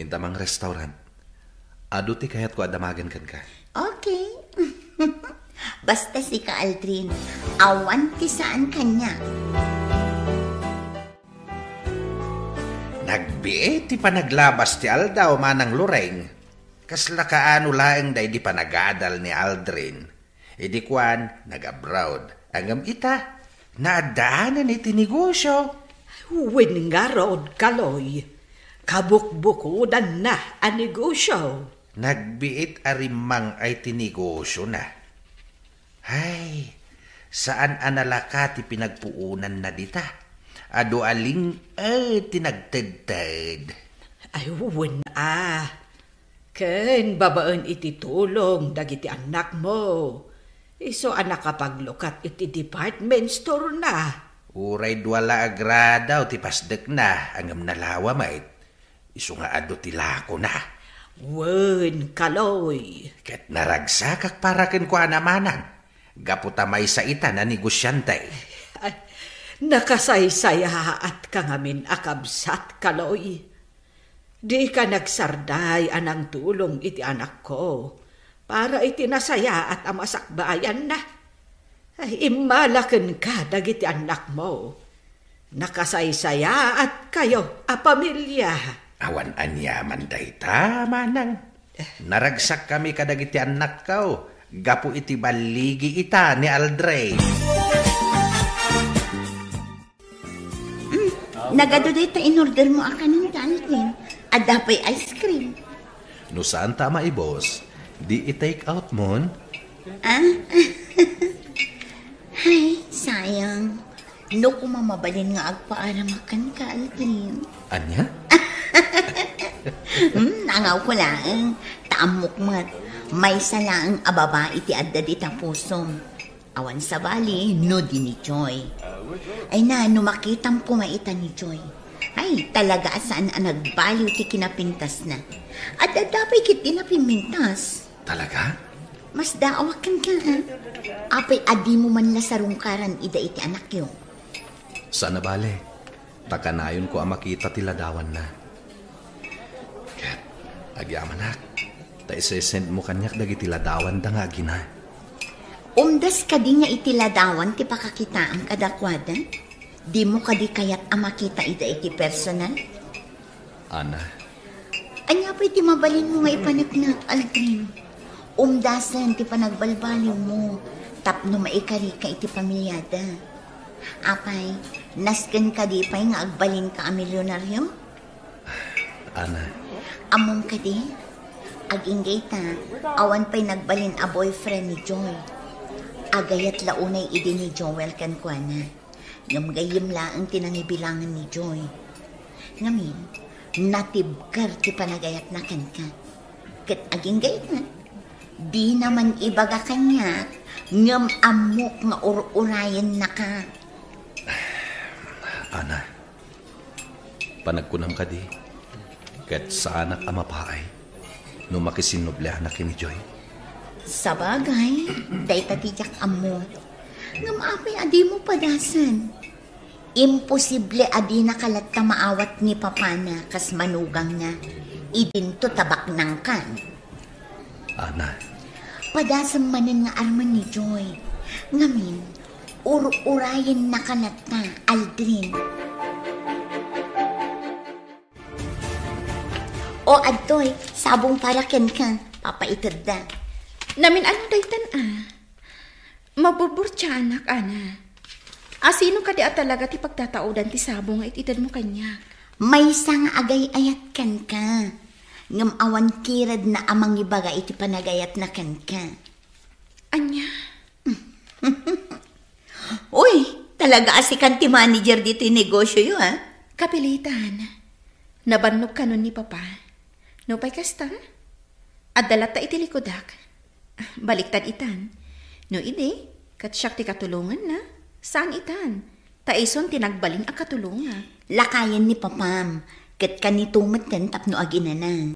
Inta mang restaurant. Adu ti kayatko a damagen kenka. Okay. Basta sika, Aldrin, awan ti saan kaniak. Nagbiit ti panaglabas ti aldaw, Manang Loreng. Kasla kaano laeng daydi panagadal ni Aldrin. Idi kuan, nag-abroad. Ngem ita, naaddaanen iti negosio. Wen ngarud, Kaloy, kabukbukodanna a negosio. Nagbiit a rimmang-ay ti negosiona. Ay, saan a nalaka ti pinagpuonanna dita. Adu a ling-, eh, ti nagtedted. Ay, wen a. Ken babaen iti tulong dagiti annakmo, isu a nakapaglukat iti department store-na. Uray dua la a grado ti pasdekna, ngem nalawa met. Isu nga adu ti lakona. Wen, Kaloy. Ket naragsakak para kenkuana, Manang, gapu ta maysa ita a negosiante. Ay, nakasaysayaatka ngamin a kabsat, Kaloy. Dika nagsarday a nangtulong iti anakko para iti nasayaat a masakbayanna. Ay, immala kenka dagiti annakmo. Nakasaysayaatkayo a pamilia. Awan aniaman dayta, Manang. Naragsakkami kadagiti annakko gapu iti balligi ita ni Aldrin. Mm, nagadu dayta in-order mo a kanin, Aldrin. Adda pay ice cream. No saan ta a maibus, di i-take out mon? Ah? Ay, sayang. No koma mabalin nga agpaaramak kenka, Aldrin. Ania? Hmm, nangawko laeng. Ta ammok met, maysa laeng a babai ti adda dita pusom. Awan sabali no di ni Joy. Ay na, no makitam koma ita ni Joy. Ay, talaga a saan a nagbaliw ti kinapintasna. Adda pay ketdi napimmintas. Talaga? Masdaawak kenka, ha? Apay a dimo man la sarungkaran ida iti anakyo? Saan a bale. Ta kanayonko a makita ti ladawanna. Ket agyamanak, ta isesendmo kaniak dagiti ladawanda nga agina. Umdas kadi nga iti ladawan ti pakakitaam kadakuada? Dimo kadi kayat a makita ida iti personal? Ana. Ania pay ti mabalinmo nga ipaneknek, Aldrin? Umdasen ti panagbalbaliwmo tapno maikarika iti pamiliada. Apay, nasken kadi pay nga agbalinka a milionario? Ana. Ammom kadi? Agingga ita, awan pay nagbalin a boyfriend ni Joy. Agayat la unay idi ni Joel kenkuana. Ngem gayyem laeng ti nangibilangen ni Joy. Ngamin, natibker ti panagayatna kenka. Ket agingga ita, dina man ibaga kaniak, ngem ammok nga ur-urayennaka. Ana, panagkunam kadi, ket saanak a mapaay no makisinnublianak ken ni Joy? Sabagay, dayta ti diak ammo. Ngem apay a dimo padasen? Imposible a dinaka latta maawat ni papana kas manugangna. Idinto ta baknangkan. Ana. Padasem manen nga armen ni Joy. Ngamin, ur-urayennaka latta, Aldrin. O, adtoy, sabong para kenka, papaitedda. Namin ano daytan a? Maburburtiaanak, Ana. A, sino kadi a talaga ti pagtataodan ti sabong nga it-itedmo kaniak? Maysa nga agay-ayat kenka. Ngem awan kiredna a mangibaga iti panagayatna kenka. Ania? Uy, talaga a sikan ti manager ditoy negosyo yo, ha? Kapilitan. Nabannog kanon ni Papa. Nupay kasta, adda latta iti likudak. Baliktad itan. No idi, ket siak ti katulonganna, saan itan. Ta isun ti nagbalin a katulongak. Lakayen ni Papam, ket kanito metten tapno aginana.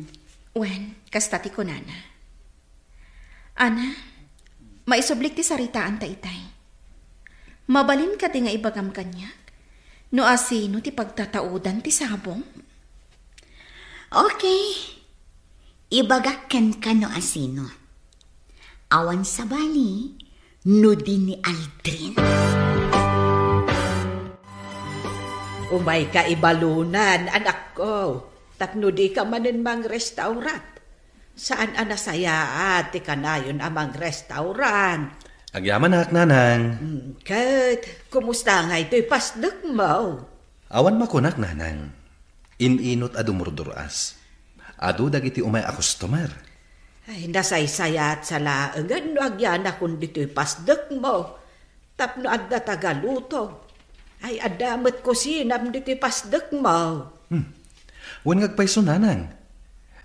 Wen, kasta ti kunana. Ana, maisublik ti saritaanta itay. Mabalin kadi nga ibagam kaniak no asino ti pagtataodan ti sabong? Okay. Ibagak kenka no asino. Awan sabali, no di ni Aldrin. Umayka ibalunan, anakko, tapno dika manen mangrestaurat. Saan a nasayaat ti kanayon a mangrestauran. Agyamanak, Nanang. Hmm, ket, kumusta ngay toy pasdekmo? Awan makunak, Nanang. In-inut a dumurdur-as. Adu dagiti umay a customer. Ay, nasaysayaat sa laengen no agyanakon ditoy pasdekmo. Tapno adda tagaluto. Ay, adda met kusinam ditoy pasdekmo. Hmm. Wen nga agpayso, Nanang.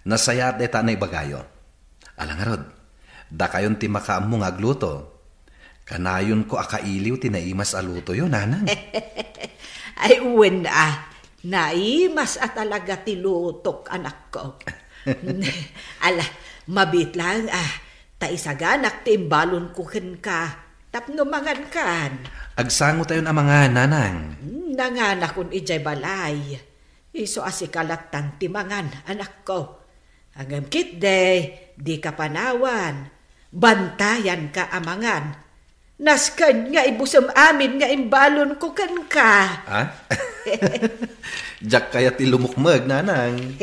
Nasayaat dayta a naibagayo. Ala ngarud, dakayon ti makaammo nga agluto. Kanayonko a kailiw ti naimas a lutoyo, Nanang. Ay, wen a, naimas a talaga ti lutok, anakko. Ala, mabiit laeng a, ta isaganak ti imbalonko kenka tapno mangankan. Agsangotayon a mangan, Nanang. Hmm, nanganakon idiay balay. Isu a sika lattan ti mangan, anakko. Ngem ketdi, dika panawan. Bantayanka a mangan. Nasken nga ibusem amin nga imbalonko kenka. Ha? Diak kayat ti lumukmeg, Nanang.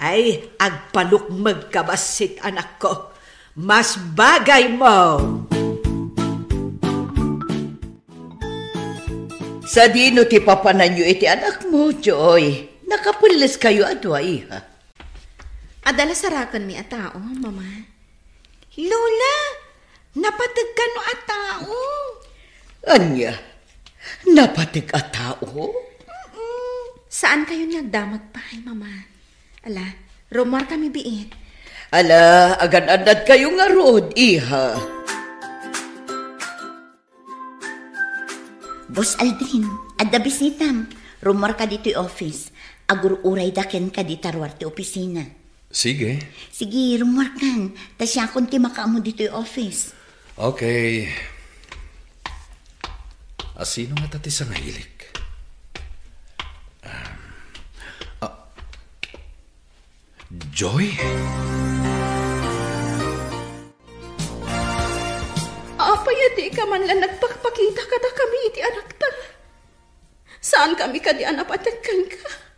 Ay, agpalukmegka bassit, anakko. Mas bagaymo. Sadino ti papananyo iti anakmo, Joy? Nakapelleskayo a dua, iha. Adda la sarakenmi a tao, Mama. Lola, napateg kano a tao? Ania? Napateg a tao? Mm-mm. Saan kayo nga agdamag pay, Mama? Ala, rumuar kami biit. Ala, agan-annad kayo ngarud, iha. Boss Aldrin, adda bisitam. Rumuarka ditoy office. Agur-urayda kenka dita ruar ti opisina. Sige. Sige, rumuarkan. Ta siakon ti makaammo ditoy office. Okay. Asino ngata ti sangailik? Um, ah, Joy? Apay a dika man la nagpakpakita kadakami iti anakta? Saan kami kadi a napateg kenka?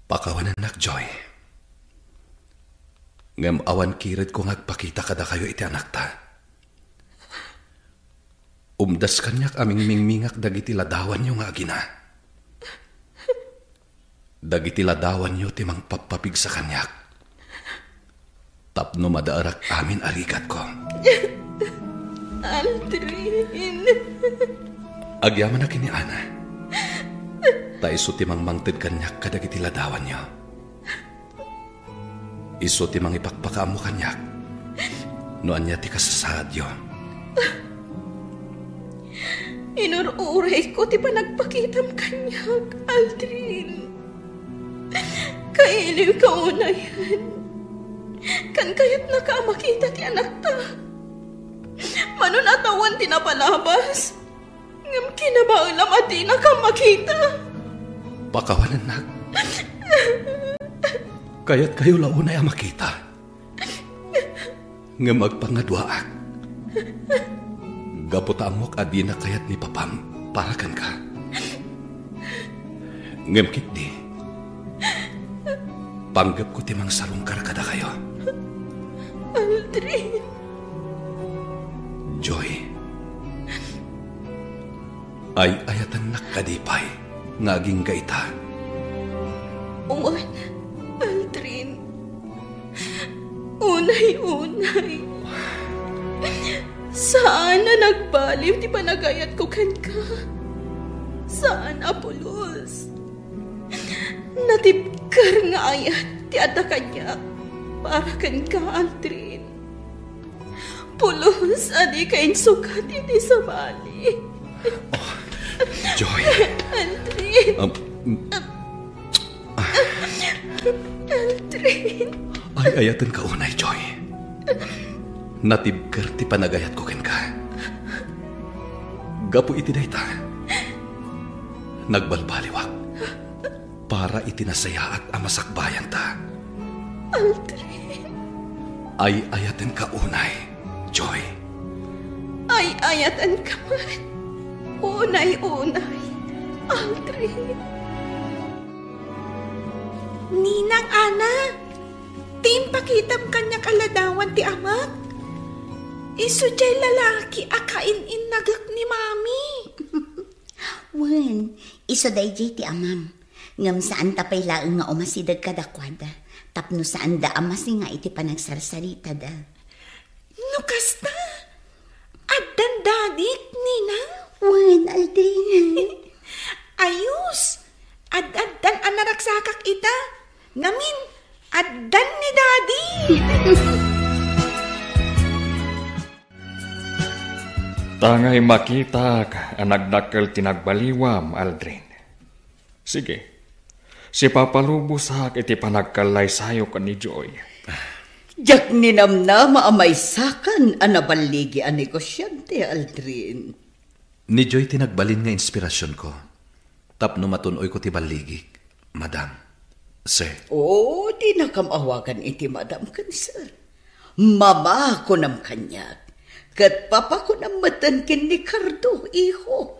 Pakawanennak, Joy. Ngem awan kiredko nga agpakita kadakayo iti anakta. Umdas kaniak a mingmingmingak dagiti ladawanyo nga agina. Dagiti ladawanyo ti mangpappapigsa kaniak tapno madaerak amin a rigatko. Aldrin. Agyamanak ken ni Ana. Ta isu ti mangmangted kaniak kadagiti ladawanyo. Isu ti mangipakpakaammo kaniak no ania ti kasasaadyo. Inur-urayko ti panagpakitam kaniak, Aldrin. Kailiwka unayen. Kankayatnaka a makita ti anakta. Mano a tawen ti napalabas. Ngem kinabaelam a dinaka makita. Pakawanennak. Kayatkayo la unay a makita. Ngem agpangaduaak. Gapu ta ammok a dina kayat ni Papam para kenka. Ngem ketdi, panggepko ti mangsarungkar kadakayo. Aldrin. Joy, ay-ayatennak kadi pay nga agingga ita? Wen, Aldrin. Unay-unay. Saan a nagbaliw ti panagayatko kenka. Saan a pulos. Natibker nga ayat ti adda kaniak para kenka, Aldrin. Pulos a dika insukat iti sabali. Oh, Joy. Aldrin. Um, Aldrin. Ay-ayatenka unay, Joy. Natibker ti panagayatko kenka. Gapu iti dayta, nagbalbaliwak para iti nasayaat a masakbayanta. Aldrin. Ay-ayatenka unay, Joy. Ay-ayatenka met unay-unay, Aldrin. Ninang Ana, ti impakitam kaniak a ladawan ti amak. Isu jay lalaki a kain-innagek ni Mami. Wen, isu dayjay ti amam. Ngem saanta pay laeng nga umasideg kadakuada, tapno saanda a masinga iti panagsarsaritada. No kasta, addan dadik, Ninang? Wen, Aldrin. Ayos! Ad-addan a naragsakak ita. Ngamin, addan ni Daddy! Tangay makitak a nagdakkel ti nagbaliwam, Aldrin. Sige, sipapalubosak iti panagkallaysayok ken ni Joy. Diak ninamnama a maysakan a naballigi a negosyante, Aldrin. Ni Joy ti nagbalin nga inspirasionko tapno matun-oyko ti balligik, Madam, Sir. Oo, dinakam awagan iti Madam ken Sir. Mama kunam kaniak, ket Papa kunam metten ken ni Cardo, iho.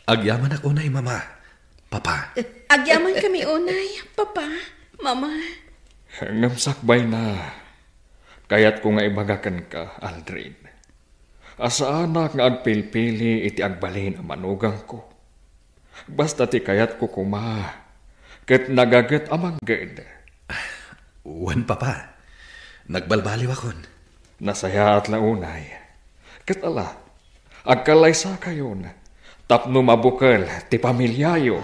Agyamanak unay, Mama, Papa. Agyamankami unay, Papa, Mama. Ngem sakbayna, kayatko nga ibaga kenka, Aldrin, a saanak nga agpilpili iti agbalin a manugangko. Basta ti kayatko koma, ket nagaget a mangged. Wen, Papa. Nagbalbaliwakon. Nasayaat la unay. Ket ala, agkallaysakayon tapno mabukel ti pamiliayo.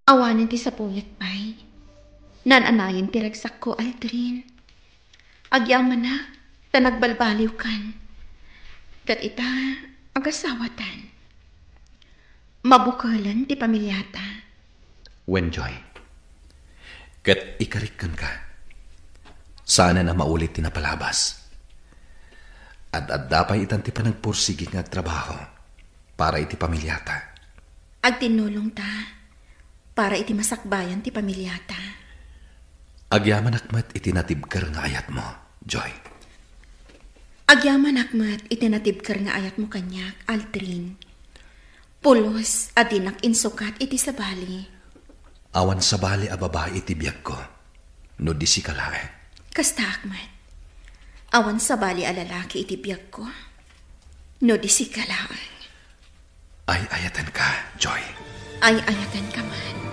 Awanen ti sapulek pay. Naan-anayen ti ragsakko, Aldrin. Agyamanak ta nagbalbaliwkan. Ket ita, agasawatan. Mabukelen ti pamiliata. Wen, Joy. Ket ikarik kenka. Saanen a maulit ti napalabas. Ad-adda pay itan ti panagpursigik nga agtrabaho para iti pamiliata. Agtinnulongta para iti masakbayan ti pamiliata. Agyamanak met iti natibker nga ayatmo, Joy. Agyamanak met iti natibker nga ayatmo kaniak, Aldrin. Pulos a dinak insukat iti sabali. Awan sabali a babai iti biagko, no di sika laeng. Kastaak met. Awan sabali a lalaki iti biagko, no di sika laeng. Ay-ayatenka, Joy. Ay-ayatenka man,